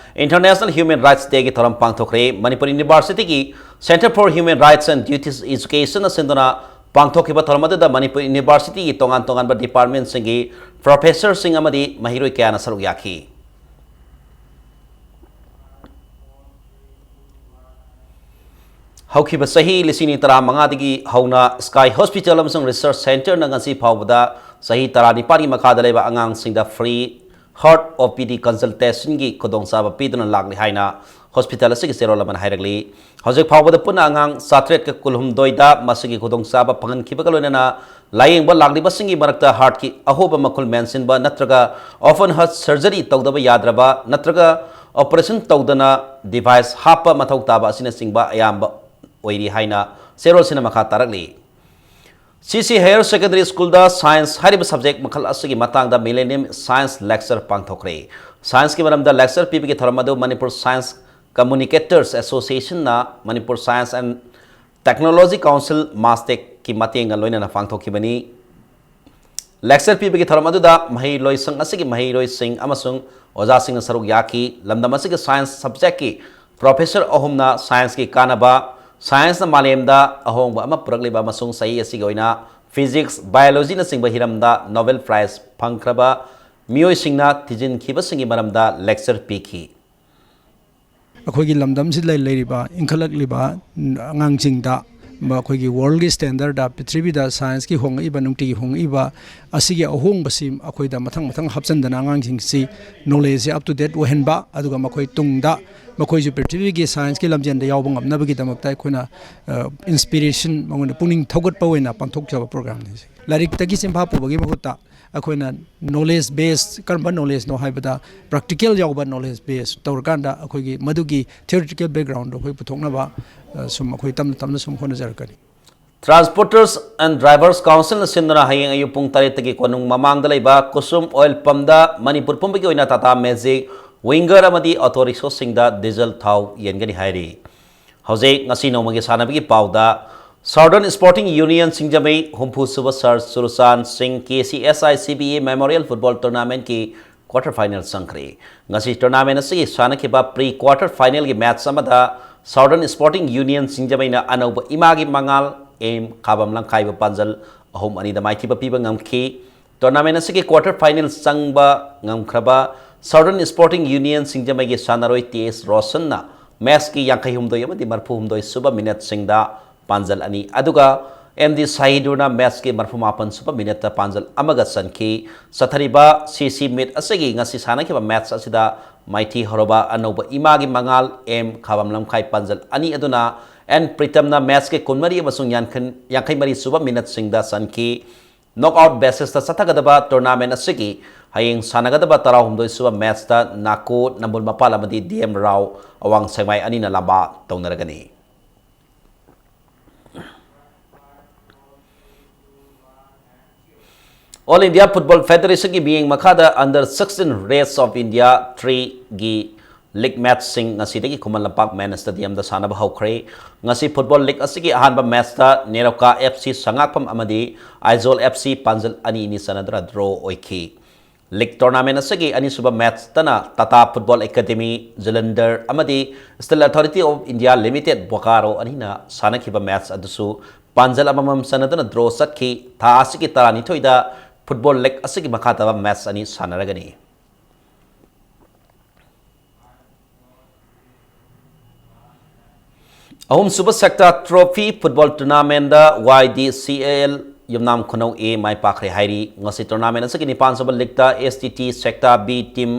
International Human Rights Dayꯒꯤ ꯊꯧꯔꯝ ꯄꯥꯡꯊꯣꯛꯈ꯭ꯔꯦ꯫ ꯃꯅꯤꯄꯨꯔ ꯌꯨꯅꯤꯚꯔꯁꯤꯇꯤꯒꯤ Center for Human Rights and Duties Educationꯅ ꯁꯤꯟꯗꯨꯅ ꯄꯥꯡꯊꯣꯛꯈꯤꯕ ꯊꯧꯔꯝ ꯑꯗꯨꯗ ꯃꯅꯤꯄꯨꯔ ꯌꯨꯅꯤꯚꯔꯁꯤꯇꯤꯒꯤ ꯇꯣꯉꯥꯟ ꯇꯣꯉꯥꯟꯕ ꯗꯤꯄꯥꯔꯠꯃꯦꯟꯁꯤꯡꯒꯤ ꯄ꯭ꯔꯣꯐꯦꯁꯔꯁꯤꯡ ꯑꯃꯗꯤ ꯃꯍꯩꯔꯣꯏ ꯀꯌꯥꯅ ꯁꯔꯨꯛ ꯌꯥꯈꯤ꯫ ꯍꯧꯈꯤꯕ ꯆꯍꯤ ꯂꯤꯁꯤꯡ ꯑꯅꯤ ꯇꯔꯥꯃꯉꯥꯗꯒꯤ ꯍꯧꯅ Sky Hospital ꯑꯃꯁꯨꯡ Research Centreꯅ ꯉꯁꯤ ꯐꯥꯎꯕꯗ ꯆꯍꯤ ꯇꯔꯥꯅꯤꯄꯥꯟꯒꯤ ꯃꯈꯥꯗ ꯂꯩꯕ ꯑꯉꯥꯡꯁꯤꯡꯗ free heart O P D consultationꯒꯤ ꯈꯨꯗꯣꯡꯆꯥꯕ ꯄꯤꯗꯨꯅ ꯂꯥꯛꯂꯤ ꯍꯥꯏꯅ ꯍꯣꯁꯄꯤꯇꯥꯜ ꯑꯁꯤꯒꯤ ꯆꯦꯔꯣꯜ ꯑꯃꯅ ꯍꯥꯏꯔꯛꯂꯤ꯫ ꯍꯧꯖꯤꯛ ꯐꯥꯎꯕꯗ ꯄꯨꯟꯅ ꯑꯉꯥꯡ ꯆꯥꯇ꯭ꯔꯦꯠꯀ ꯀꯨꯟꯍꯨꯝꯗꯣꯏꯗ ꯃꯁꯤꯒꯤ ꯈꯨꯗꯣꯡꯆꯥꯕ ꯐꯪꯍꯟꯈꯤꯕꯒ ꯂꯣꯏꯅꯅ ꯂꯥꯌꯦꯡꯕ ꯂꯥꯛꯂꯤꯕꯁꯤꯡꯒꯤ ꯃꯔꯛꯇ heartꯀꯤ ꯑꯍꯣꯕ ꯃꯈꯨꯜ ꯃꯦꯟꯁꯤꯟꯕ ꯅꯠꯇ꯭ꯔꯒ open heart surgery ꯇꯧꯗꯕ ꯌꯥꯗ꯭ꯔꯕ ꯅꯠꯇ꯭ꯔꯒ operation ꯇꯧꯗꯅ device ꯍꯥꯞꯄ ꯃꯊꯧ ꯇꯥꯕ ꯑꯁꯤꯅꯆꯤꯡꯕ ꯑꯌꯥꯝꯕ ꯑꯣꯏꯔꯤ ꯍꯥꯏꯅ ꯆꯦꯔꯣꯜꯁꯤꯅ ꯃꯈꯥ ꯇꯥꯔꯛꯂꯤ꯫ ꯁꯤ ꯁꯤ Higher Secondary Schoolꯗ Science ꯍꯥꯏꯔꯤꯕ subject ꯃꯈꯜ ꯑꯁꯤꯒꯤ ꯃꯇꯥꯡꯗ Millennium Science Lecture ꯄꯥꯡꯊꯣꯛꯈ꯭ꯔꯦ꯫ Scienceꯀꯤ ꯃꯔꯝꯗ lecture ꯄꯤꯕꯒꯤ ꯊꯧꯔꯝ ꯑꯗꯨ Manipur Science Communicators Associationꯅ Manipur Science and Technology Council, MASTECꯀꯤ ꯃꯇꯦꯡꯒ ꯂꯣꯏꯅꯅ ꯄꯥꯡꯊꯣꯛꯈꯤꯕꯅꯤ꯫ Lecture ꯄꯤꯕꯒꯤ ꯊꯧꯔꯝ ꯑꯗꯨꯗ ꯃꯍꯩꯂꯣꯏꯁꯪ ꯑꯁꯤꯒꯤ ꯃꯍꯩꯔꯣꯏꯁꯤꯡ ꯑꯃꯁꯨꯡ ꯑꯣꯖꯥꯁꯤꯡꯅ ꯁꯔꯨꯛ ꯌꯥꯈꯤ꯫ ꯂꯝꯗꯝ ꯑꯁꯤꯒꯤ science subjectꯀꯤ professor ꯑꯍꯨꯝꯅ scienceꯀꯤ ꯀꯥꯟꯅꯕ, scienceꯅ ꯃꯥꯂꯦꯝꯗ ꯑꯍꯣꯡꯕ ꯑꯃ ꯄꯨꯔꯛꯂꯤꯕ ꯑꯃꯁꯨꯡ ꯆꯍꯤ ꯑꯁꯤꯒꯤ ꯑꯣꯏꯅ physics, biologyꯅꯆꯤꯡꯕ ꯍꯤꯔꯝꯗ Nobel Prize ꯐꯪꯈ꯭ꯔꯕ ꯃꯤꯑꯣꯏꯁꯤꯡꯅ ꯊꯤꯖꯤꯟꯈꯤꯕꯁꯤꯡꯒꯤ ꯃꯔꯝꯗ lecture ꯄꯤꯈꯤ꯫ ꯑꯩꯈꯣꯏꯒꯤ ꯂꯝꯗꯝꯁꯤꯗ ꯂꯩꯔꯤꯕ ꯏꯟꯈꯠꯂꯛꯂꯤꯕ ꯑꯉꯥꯡꯁꯤꯡꯗ ꯑꯩꯈꯣꯏꯒꯤ worldꯀꯤ standardꯇ, ꯄ꯭ꯔꯤꯊꯤꯕꯤꯗ scienceꯀꯤ ꯍꯣꯡꯉꯛꯏꯕ, ꯅꯨꯡꯇꯤꯒꯤ ꯍꯣꯡꯉꯛꯏꯕ ꯑꯁꯤꯒꯤ ꯑꯍꯣꯡꯕꯁꯤ ꯑꯩꯈꯣꯏꯗ ꯃꯊꯪ ꯃꯊꯪ ꯍꯥꯞꯆꯤꯟꯗꯅ ꯑꯉꯥꯡꯁꯤꯡꯁꯤ knowledgeꯁꯦ up to date ꯑꯣꯏꯍꯟꯕ, ꯑꯗꯨꯒ ꯃꯈꯣꯏ ꯇꯨꯡꯗ ꯃꯈꯣꯏꯁꯨ ꯄ꯭ꯔꯤꯊꯤꯕꯤꯒꯤ scienceꯀꯤ ꯂꯝꯖꯦꯜꯗ ꯌꯥꯎꯕ ꯉꯝꯅꯕꯒꯤꯗꯃꯛꯇ ꯑꯩꯈꯣꯏꯅ inspiration, ꯃꯉꯣꯟꯗ ꯄꯨꯛꯅꯤꯡ ꯊꯧꯒꯠꯄ ꯑꯣꯏꯅ ꯄꯥꯡꯊꯣꯛꯆꯕ programꯅꯤ꯫ ꯂꯥꯏꯔꯤꯛꯇꯒꯤ ꯆꯤꯟꯐꯥ ꯄꯨꯕꯒꯤ ꯃꯍꯨꯠꯇ ꯑꯩꯈꯣꯏꯅ knowledge base, ꯀꯔꯝꯕ knowledgeꯅꯣ ꯍꯥꯏꯕꯗ practical ꯌꯥꯎꯕ knowledge base ꯇꯧꯔꯀꯥꯟꯗ ꯑꯩꯈꯣꯏꯒꯤ ꯃꯗꯨꯒꯤ theoretical backgroundꯗꯣ ꯑꯩꯈꯣꯏ ꯄꯨꯊꯣꯛꯅꯕ ꯁꯨꯝ ꯑꯩꯈꯣꯏ ꯇꯞꯅ ꯇꯞꯅ ꯁꯨꯝ ꯍꯣꯠꯅꯖꯔꯛꯀꯅꯤ꯫ Transporters and Drivers Councilꯅ ꯁꯤꯟꯗꯨꯅ ꯍꯌꯦꯡ ꯑꯌꯨꯛ ꯄꯨꯡ ꯇꯔꯦꯠꯇꯒꯤ ꯀꯣꯅꯨꯡ ꯃꯃꯥꯡꯗ ꯂꯩꯕ ꯀꯨꯁꯨꯝ oil pumpꯗ ꯃꯅꯤꯄꯨꯔ ꯄꯨꯝꯕꯒꯤ ꯑꯣꯏꯅ Tata Magic, Winger ꯑꯃꯗꯤ auto rickshaw ꯁꯤꯡꯗ diesel ꯊꯥꯎ ꯌꯦꯟꯒꯅꯤ ꯍꯥꯏꯔꯤ꯫ ꯍꯧꯖꯤꯛ ꯉꯁꯤ ꯅꯣꯡꯃꯒꯤ ꯁꯥꯟꯅꯕꯒꯤ ꯄꯥꯎꯗ, Southern Sporting Union ꯁꯤꯡꯖꯃꯩ ꯍꯨꯝꯐꯨ ꯁꯨꯕ Sir ꯆꯨꯔꯆꯥꯟ ꯁꯤꯡ KCSI CBA Memorial Football Tournamentꯀꯤ quarter final ꯆꯪꯈ꯭ꯔꯦ꯫ ꯉꯁꯤ tournament ꯑꯁꯤꯒꯤ ꯁꯥꯟꯅꯈꯤꯕ pre quarter finalꯒꯤ match ꯑꯃꯗ Southern Sporting Union ꯁꯤꯡꯖꯃꯩꯅ ꯑꯅꯧꯕ ꯏꯃꯥꯒꯤ ꯃꯉꯥꯜ M ꯈꯥꯕꯝ ꯂꯝꯈꯥꯏꯕꯨ ꯄꯥꯟꯖꯜ ꯑꯍꯨꯝ ꯑꯅꯤꯗ ꯃꯥꯏꯊꯤꯕ ꯄꯤꯕ ꯉꯝꯈꯤ꯫ Tournament ꯑꯁꯤꯒꯤ quarter final ꯆꯪꯕ ꯉꯝꯈ꯭ꯔꯕ Southern Sporting Union ꯁꯤꯡꯖꯃꯩꯒꯤ ꯁꯥꯟꯅꯔꯣꯏ T S ꯔꯣꯁꯟꯅ matchꯀꯤ ꯌꯥꯡꯈꯩ ꯍꯨꯝꯗꯣꯏ ꯑꯃꯗꯤ ꯃꯔꯤꯐꯨ ꯍꯨꯝꯗꯣꯏ ꯁꯨꯕ minuteꯁꯤꯡꯗ ꯄꯥꯟꯖꯜ ꯑꯅꯤ, ꯑꯗꯨꯒ M D ꯁꯥꯍꯤꯗꯨꯔꯅ matchꯀꯤ ꯃꯔꯤꯐꯨ ꯃꯥꯄꯟ ꯁꯨꯕ minuteꯇ ꯄꯥꯟꯖꯜ ꯑꯃꯒ ꯆꯟꯈꯤ꯫ ꯆꯠꯊꯔꯤꯕ CC meet ꯑꯁꯤꯒꯤ ꯉꯁꯤ ꯁꯥꯟꯅꯈꯤꯕ match ꯑꯁꯤꯗ ꯃꯥꯏꯊꯤ ꯍꯧꯔꯕ ꯑꯅꯧꯕ ꯏꯃꯥꯒꯤ ꯃꯉꯥꯜ M ꯈꯥꯕꯝ ꯂꯝꯈꯥꯏ ꯄꯥꯟꯖꯜ ꯑꯅꯤ ꯑꯗꯨꯅ N ꯄ꯭ꯔꯤꯇꯝꯅ matchꯀꯤ ꯀꯨꯟꯃꯔꯤ ꯑꯃꯁꯨꯡ ꯌꯥꯡꯈꯩ-, ꯌꯥꯡꯈꯩ ꯃꯔꯤ ꯁꯨꯕ minuteꯁꯤꯡꯗ ꯆꯟꯈꯤ꯫ Knockout basisꯇ ꯆꯠꯊꯒꯗꯕ tournament ꯑꯁꯤꯒꯤ ꯍꯌꯦꯡ ꯁꯥꯟꯅꯒꯗꯕ ꯇꯔꯥꯍꯨꯝꯗꯣꯏ ꯁꯨꯕ matchꯇ ꯅꯥꯀꯣ ꯅꯝꯕꯨꯜ ꯃꯄꯥꯜ ꯑꯃꯗꯤ D M ꯔꯥꯎ ꯑꯋꯥꯡ ꯁꯦꯡꯃꯥꯏ ꯑꯅꯤꯅ ꯂꯝꯕꯥ ꯇꯧꯅꯔꯒꯅꯤ꯫ All India Football Federationꯒꯤ ꯃꯤꯠꯌꯦꯡ ꯃꯈꯥꯗ Under sixteen Race of India threeꯒꯤ League matchꯁꯤꯡ ꯉꯁꯤꯗꯒꯤ ꯈꯨꯃꯟ ꯂꯝꯄꯥꯛ main stadiumꯗ ꯁꯥꯟꯅꯕ ꯍꯧꯈ꯭ꯔꯦ꯫ ꯉꯁꯤ football league ꯑꯁꯤꯒꯤ ꯑꯍꯥꯟꯕ matchꯇ ꯅꯦꯔꯣꯀꯥ F C ꯁꯉꯥꯛꯐꯝ ꯑꯃꯗꯤ ꯑꯥꯏꯖꯣꯜ F C ꯄꯥꯟꯖꯜ ꯑꯅꯤ ꯑꯅꯤ ꯆꯟꯅꯗꯨꯅ draw ꯑꯣꯏꯈꯤ꯫ League tournament ꯑꯁꯤꯒꯤ ꯑꯅꯤꯁꯨꯕ matchꯇꯅ Tata Football Academy, Jalandhar ꯑꯃꯗꯤ Steel Authority of India Limited, Bokaro ꯑꯅꯤꯅ ꯁꯥꯟꯅꯈꯤꯕ match ꯑꯗꯨꯁꯨ ꯄꯥꯟꯖꯜ ꯑꯃꯃꯝ ꯆꯟꯅꯗꯨꯅ draw ꯆꯠꯈꯤ꯫ ꯊꯥ ꯑꯁꯤꯒꯤ ꯇꯔꯥꯅꯤꯊꯣꯏꯗ football league ꯑꯁꯤꯒꯤ ꯃꯈꯥ ꯇꯥꯕ match ꯑꯅꯤ ꯁꯥꯟꯅꯔꯒꯅꯤ꯫ ꯑꯍꯨꯝꯁꯨꯕ Sector Trophy football tournamentꯗ Y D C L Yumnam ꯈꯨꯅꯧ A ꯃꯥꯏ ꯄꯥꯛꯈ꯭ꯔꯦ ꯍꯥꯏꯔꯤ꯫ ꯉꯁꯤ tournament ꯑꯁꯤꯒꯤ ꯅꯤꯄꯥꯟꯁꯨꯕ leagueꯇ S T T Sector B team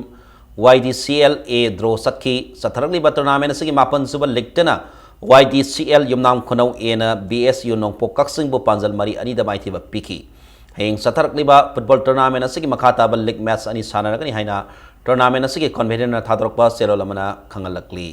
Y D C L A draw ꯆꯠꯈꯤ꯫ ꯆꯠꯊꯔꯛꯂꯤꯕ tournament ꯑꯁꯤꯒꯤ ꯃꯥꯄꯟꯁꯨꯕ leagueꯇꯅ Y D C L ꯌꯨꯝꯅꯥꯝ ꯈꯨꯅꯧ Aꯅ B S U ꯅꯣꯡꯄꯣꯛ ꯀꯛꯆꯤꯡꯕꯨ ꯄꯥꯟꯖꯜ ꯃꯔꯤ ꯑꯅꯤꯗ ꯃꯥꯏꯊꯤꯕ ꯄꯤꯈꯤ꯫ ꯍꯌꯦꯡ ꯆꯠꯊꯔꯛꯂꯤꯕ football tournament ꯑꯁꯤꯒꯤ ꯃꯈꯥ ꯇꯥꯕ league match ꯑꯅꯤ ꯁꯥꯟꯅꯔꯒꯅꯤ ꯍꯥꯏꯅ tournament ꯑꯁꯤꯒꯤ convenerꯅ ꯊꯥꯗꯣꯔꯛꯄ ꯆꯦꯔꯣꯜ ꯑꯃꯅ ꯈꯪꯍꯜꯂꯛꯂꯤ꯫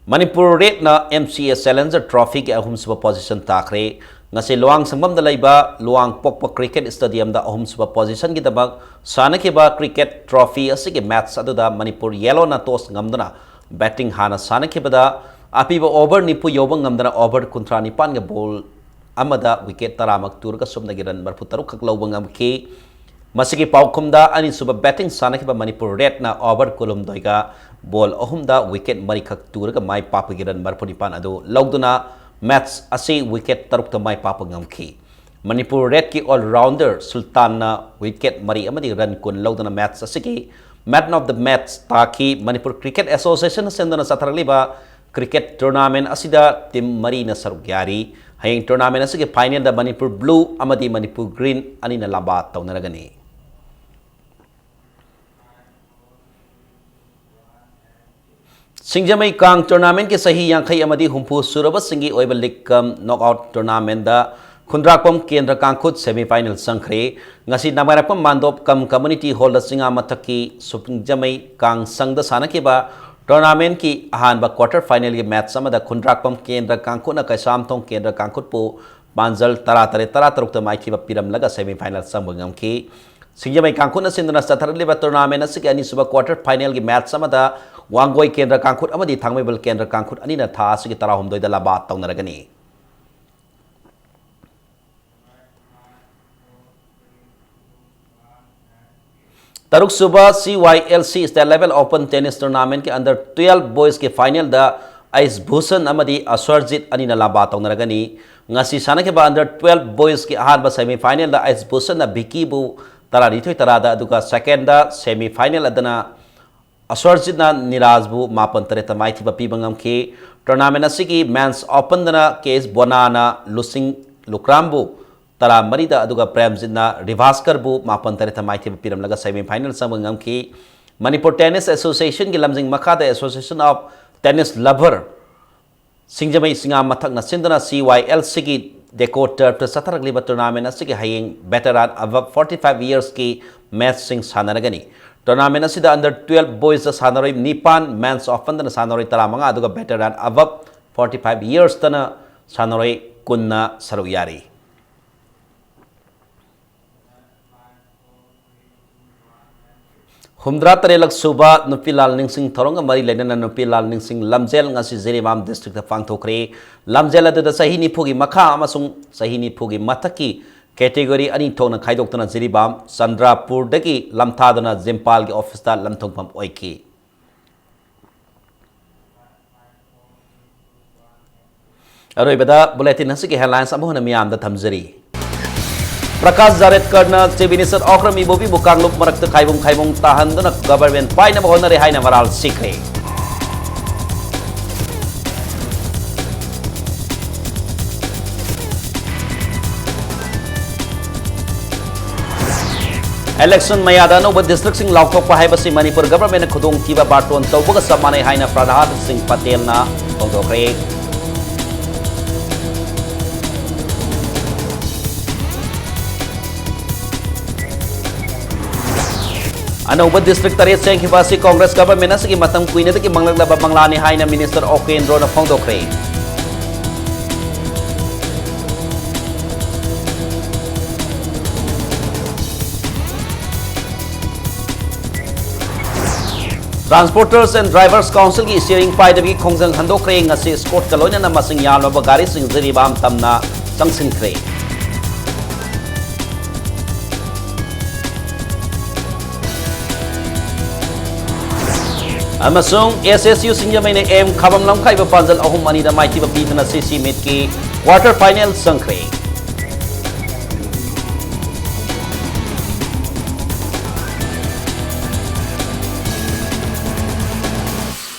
Manipur Redꯅ M C A Challenger Trophyꯒꯤ ꯑꯍꯨꯝꯁꯨꯕ position ꯇꯥꯈ꯭ꯔꯦ꯫ ꯉꯁꯤ ꯂꯨꯋꯥꯡ ꯁꯪꯕꯝꯗ ꯂꯩꯕ ꯂꯨꯋꯥꯡ ꯄꯣꯛꯄ cricket stadiumꯗ ꯑꯍꯨꯝꯁꯨꯕ positionꯒꯤꯗꯃꯛ ꯁꯥꯟꯅꯈꯤꯕ cricket trophy ꯑꯁꯤꯒꯤ match ꯑꯗꯨꯗ ꯃꯅꯤꯄꯨꯔ Yellowꯅ toss ꯉꯝꯗꯨꯅ batting ꯍꯥꯟꯅ ꯁꯥꯟꯅꯈꯤꯕꯗ ꯑꯄꯤꯕ over ꯅꯤꯐꯨ ꯌꯧꯕ ꯉꯝꯗꯅ over ꯀꯨꯟꯊ꯭ꯔꯥ ꯅꯤꯄꯥꯟꯒ ball ꯑꯃꯗ wicket ꯇꯔꯥꯃꯛ ꯇꯨꯔꯒ ꯁꯨꯞꯅꯒꯤ run ꯃꯔꯤꯐꯨ ꯇꯔꯨꯛ ꯈꯛ ꯂꯧꯕ ꯉꯝꯈꯤ꯫ ꯃꯁꯤꯒꯤ ꯄꯥꯎꯈꯨꯝꯗ ꯑꯅꯤꯁꯨꯕ batting ꯁꯥꯟꯅꯈꯤꯕ ꯃꯅꯤꯄꯨꯔ Redꯅ over ꯀꯨꯟꯍꯨꯝꯗꯣꯏꯒ ball ꯑꯍꯨꯝꯗ wicket ꯃꯔꯤꯈꯛ ꯇꯨꯔꯒ ꯃꯥꯏ ꯄꯥꯛꯄꯒꯤ run ꯃꯔꯤꯐꯨ ꯅꯤꯄꯥꯟ ꯑꯗꯨ ꯂꯧꯗꯨꯅ match ꯑꯁꯤ wicket ꯇꯔꯨꯛꯇ ꯃꯥꯏ ꯄꯥꯛꯄ ꯉꯝꯈꯤ꯫ ꯃꯅꯤꯄꯨꯔ Redꯀꯤ all-rounder ꯁꯨꯜꯇꯥꯟꯅ wicket ꯃꯔꯤ ꯑꯃꯗꯤ run ꯀꯨꯟ ꯂꯧꯗꯨꯅ match ꯑꯁꯤꯒꯤ man of the match ꯇꯥꯈꯤ꯫ ꯃꯅꯤꯄꯨꯔ Cricket Associationꯅ ꯁꯤꯟꯗꯨꯅ ꯆꯠꯊꯔꯛꯂꯤꯕ cricket tournament ꯑꯁꯤꯗ team ꯃꯔꯤꯅ ꯁꯔꯨꯛ ꯌꯥꯔꯤ꯫ ꯍꯌꯦꯡ tournament ꯑꯁꯤꯒꯤ finalꯗ ꯃꯅꯤꯄꯨꯔ Blue ꯑꯃꯗꯤ ꯃꯅꯤꯄꯨꯔ Green ꯑꯅꯤꯅ ꯂꯝꯕꯥ ꯇꯧꯅꯔꯒꯅꯤ꯫ ꯁꯤꯡꯖꯃꯩ ꯀꯥꯡ tournamentꯀꯤ ꯆꯍꯤ ꯌꯥꯡꯈꯩ ꯑꯃꯗꯤ ꯍꯨꯝꯐꯨ ꯁꯨꯔꯕꯁꯤꯡꯒꯤ ꯑꯣꯏꯕ league cum knockout tournamentꯗ ꯈꯨꯟꯗ꯭ꯔꯥꯛꯄꯝ ꯀꯦꯟꯗ꯭ꯔ ꯀꯥꯡꯈꯨꯠ semifinal ꯆꯪꯈ꯭ꯔꯦ꯫ ꯉꯁꯤ ꯅꯃꯥꯏꯔꯛꯄꯝ ꯃꯥꯟꯗꯣꯞ cum community hallꯗ ꯆꯤꯡꯉꯥ ꯃꯊꯛꯀꯤ ꯁꯤꯡꯖꯃꯩ ꯀꯥꯡ ꯁꯪꯗ ꯁꯥꯟꯅꯈꯤꯕ tournamentꯀꯤ ꯑꯍꯥꯟꯕ quarter finalꯒꯤ match ꯑꯃꯗ ꯈꯨꯟꯗ꯭ꯔꯥꯛꯄꯝ ꯀꯦꯟꯗ꯭ꯔ ꯀꯥꯡꯈꯨꯠꯅ ꯀꯩꯁꯥꯝꯊꯣꯡ ꯀꯦꯟꯗ꯭ꯔ ꯀꯥꯡꯈꯨꯠꯄꯨ ꯄꯥꯟꯖꯜ ꯇꯔꯥꯇꯔꯦꯠ ꯇꯔꯥꯇꯔꯨꯛꯇ ꯃꯥꯏꯊꯤꯕ ꯄꯤꯔꯝꯂꯒ semifinal ꯆꯪꯕ ꯉꯝꯈꯤ꯫ ꯁꯤꯡꯖꯃꯩ ꯀꯥꯡꯈꯨꯠꯅ ꯁꯤꯟꯗꯨꯅ ꯆꯠꯊꯔꯛꯂꯤꯕ tournament ꯑꯁꯤꯒꯤ ꯑꯅꯤꯁꯨꯕ quarter finalꯒꯤ match ꯑꯃꯗ ꯋꯥꯡꯒꯣꯏ ꯀꯦꯟꯗ꯭ꯔ ꯀꯥꯡꯈꯨꯠ ꯑꯃꯗꯤ ꯊꯥꯡꯃꯩꯕꯟ ꯀꯦꯟꯗ꯭ꯔ ꯀꯥꯡꯈꯨꯠ ꯑꯅꯤꯅ ꯊꯥ ꯑꯁꯤꯒꯤ ꯇꯔꯥꯍꯨꯝꯗꯣꯏꯗ ꯂꯝꯕꯥ ꯇꯧꯅꯔꯒꯅꯤ꯫ ꯇꯔꯨꯛꯁꯨꯕ C Y L C State Level Open Tennis Tournamentꯀꯤ under twelve boysꯀꯤ finalꯗ ꯑꯩꯁ ꯚꯨꯁꯟ ꯑꯃꯗꯤ ꯑꯁꯔꯖꯤꯠ ꯑꯅꯤꯅ ꯂꯝꯕꯥ ꯇꯧꯅꯔꯒꯅꯤ꯫ ꯉꯁꯤ ꯁꯥꯟꯅꯈꯤꯕ under twelve boysꯀꯤ ꯑꯍꯥꯟꯕ semifinalꯗ ꯑꯩꯁ ꯚꯨꯁꯟꯅ ꯚꯤꯀꯤꯕꯨ ꯇꯔꯥꯅꯤꯊꯣꯏ ꯇꯔꯥꯗ, ꯑꯗꯨꯒ secondꯗ semifinal ꯑꯗꯨꯅ ꯑꯁꯔꯖꯤꯠꯅ ꯅꯤꯔꯥꯖꯕꯨ ꯃꯥꯄꯟ ꯇꯔꯦꯠꯇ ꯃꯥꯏꯊꯤꯕ ꯄꯤꯕ ꯉꯝꯈꯤ꯫ Tournament ꯑꯁꯤꯒꯤ men's openꯗꯅ ꯀꯦ ꯑꯦꯁ ꯕꯣꯅꯥꯅ ꯂꯨꯁꯤꯡ ꯂꯨꯀ꯭ꯔꯥꯝꯕꯨ ꯇꯔꯥꯃꯔꯤꯗ, ꯑꯗꯨꯒ ꯄ꯭ꯔꯦꯝꯖꯤꯠꯅ ꯔꯤꯚꯥꯁꯀꯔꯕꯨ ꯃꯥꯄꯟ ꯇꯔꯦꯠꯇ ꯃꯥꯏꯊꯤꯕ ꯄꯤꯔꯝꯂꯒ semifinal ꯆꯪꯕ ꯉꯝꯈꯤ꯫ Manipur Tennis Associationꯒꯤ ꯂꯝꯖꯤꯡ ꯃꯈꯥꯗ Association of Tennis Lover ꯁꯤꯡꯖꯃꯩ ꯆꯤꯉꯥ ꯃꯊꯛꯅ ꯁꯤꯟꯗꯨꯅ C Y L Cꯒꯤ Deco Turfꯇ ꯆꯠꯊꯔꯛꯂꯤꯕ tournament ꯑꯁꯤꯒꯤ ꯍꯌꯦꯡ veteran above forty five yearsꯀꯤ matchꯁꯤꯡ ꯁꯥꯟꯅꯔꯒꯅꯤ꯫ Tournament ꯑꯁꯤꯗ under twelve boysꯇ ꯁꯥꯟꯅꯔꯣꯏ ꯅꯤꯄꯥꯟ, men's openꯗꯅ ꯁꯥꯟꯅꯔꯣꯏ ꯇꯔꯥꯃꯉꯥ, ꯑꯗꯨꯒ veteran above forty five yearsꯇꯅ ꯁꯥꯟꯅꯔꯣꯏ ꯀꯨꯟꯅ ꯁꯔꯨꯛ ꯌꯥꯔꯤ꯫ ꯍꯨꯝꯗ꯭ꯔꯥ ꯇꯔꯦꯠꯂꯛ ꯁꯨꯕ ꯅꯨꯄꯤ ꯂꯥꯜ ꯅꯤꯡꯁꯤꯡ ꯊꯧꯔꯝꯒ ꯃꯔꯤ ꯂꯩꯅꯅ ꯅꯨꯄꯤ ꯂꯥꯜ ꯅꯤꯡꯁꯤꯡ ꯂꯝꯖꯦꯜ ꯉꯁꯤ ꯖꯤꯔꯤꯕꯥꯝ districtꯇ ꯄꯥꯡꯊꯣꯛꯈ꯭ꯔꯦ꯫ ꯂꯝꯖꯦꯜ ꯑꯗꯨꯗ ꯆꯍꯤ ꯅꯤꯐꯨꯒꯤ ꯃꯈꯥ ꯑꯃꯁꯨꯡ ꯆꯍꯤ ꯅꯤꯐꯨꯒꯤ ꯃꯊꯛꯀꯤ category ꯑꯅꯤ ꯊꯣꯛꯅ ꯈꯥꯏꯗꯣꯛꯇꯨꯅ ꯖꯤꯔꯤꯕꯥꯝ ꯆꯟꯗ꯭ꯔꯥꯄꯨꯔꯗꯒꯤ ꯂꯝꯊꯥꯗꯨꯅ ꯖꯤꯝꯄꯥꯜꯒꯤ officeꯇ ꯂꯝꯊꯣꯡꯐꯝ ꯑꯣꯏꯈꯤ꯫ ꯑꯔꯣꯏꯕꯗ bulletin ꯑꯁꯤꯒꯤ headlines ꯑꯃꯨꯛ ꯍꯟꯅ ꯃꯤꯌꯥꯝꯗ ꯊꯝꯖꯔꯤ꯫ ꯄ꯭ꯔꯀꯥꯁ ꯖꯥꯔꯦꯗꯀꯔꯅ Chief Minister ꯑꯣꯀ꯭ꯔꯝ ꯏꯕꯣꯕꯤꯕꯨ ꯀꯥꯡꯂꯨꯞ ꯃꯔꯛꯇ ꯈꯥꯏꯕꯨꯡ ꯈꯥꯏꯕꯨꯡ ꯇꯥꯍꯟꯗꯨꯅ government ꯄꯥꯏꯅꯕ ꯍꯣꯠꯅꯔꯦ ꯍꯥꯏꯅ ꯃꯔꯥꯜ ꯁꯤꯈ꯭ꯔꯦ꯫ Election ꯃꯌꯥꯗ ꯑꯅꯧꯕ districtꯁꯤꯡ ꯂꯥꯎꯊꯣꯛꯄ ꯍꯥꯏꯕꯁꯤ ꯃꯅꯤꯄꯨꯔ governmentꯅ ꯈꯨꯗꯣꯡꯊꯤꯕ ꯕꯥꯔꯇꯣꯟ ꯇꯧꯕꯒ ꯆꯞ ꯃꯥꯟꯅꯩ ꯍꯥꯏꯅ ꯄ꯭ꯔꯍꯂꯥꯗ ꯁꯤꯡ ꯄꯇꯦꯜꯅ ꯐꯣꯡꯗꯣꯛꯈ꯭ꯔꯦ꯫ ꯑꯅꯧꯕ district ꯇꯔꯦꯠ ꯁꯦꯝꯈꯤꯕ ꯑꯁꯤ Congress government ꯑꯁꯤꯒꯤ ꯃꯇꯝ ꯀꯨꯏꯅꯗꯒꯤ ꯃꯪꯂꯛꯂꯕ ꯃꯪꯂꯥꯅꯤ ꯍꯥꯏꯅ Minister ꯑꯣꯀꯦꯟꯗ꯭ꯔꯣꯅ ꯐꯣꯡꯗꯣꯛꯈ꯭ꯔꯦ꯫ Transporters and Drivers Councilꯒꯤ steering ꯄꯥꯏꯗꯕꯒꯤ ꯈꯣꯡꯖꯪ ꯍꯟꯗꯣꯛꯈ꯭ꯔꯦ꯫ ꯉꯁꯤ escortꯀ ꯂꯣꯏꯅꯅ ꯃꯁꯤꯡ ꯌꯥꯝꯂꯕ ꯒꯥꯔꯤꯁꯤꯡ ꯖꯤꯔꯤꯕꯥꯝ ꯇꯝꯅ ꯆꯪꯁꯤꯟꯈ꯭ꯔꯦ꯫ ꯑꯃꯁꯨꯡ S S U ꯁꯤꯡꯖꯃꯩꯅ M ꯈꯥꯕꯝ ꯂꯝꯈꯥꯏꯕ ꯄꯥꯟꯖꯜ ꯑꯍꯨꯝ ꯑꯅꯤꯗ ꯃꯥꯏꯊꯤꯕ ꯄꯤꯗꯨꯅ C C meetꯀꯤ quarter final ꯆꯪꯈ꯭ꯔꯦ꯫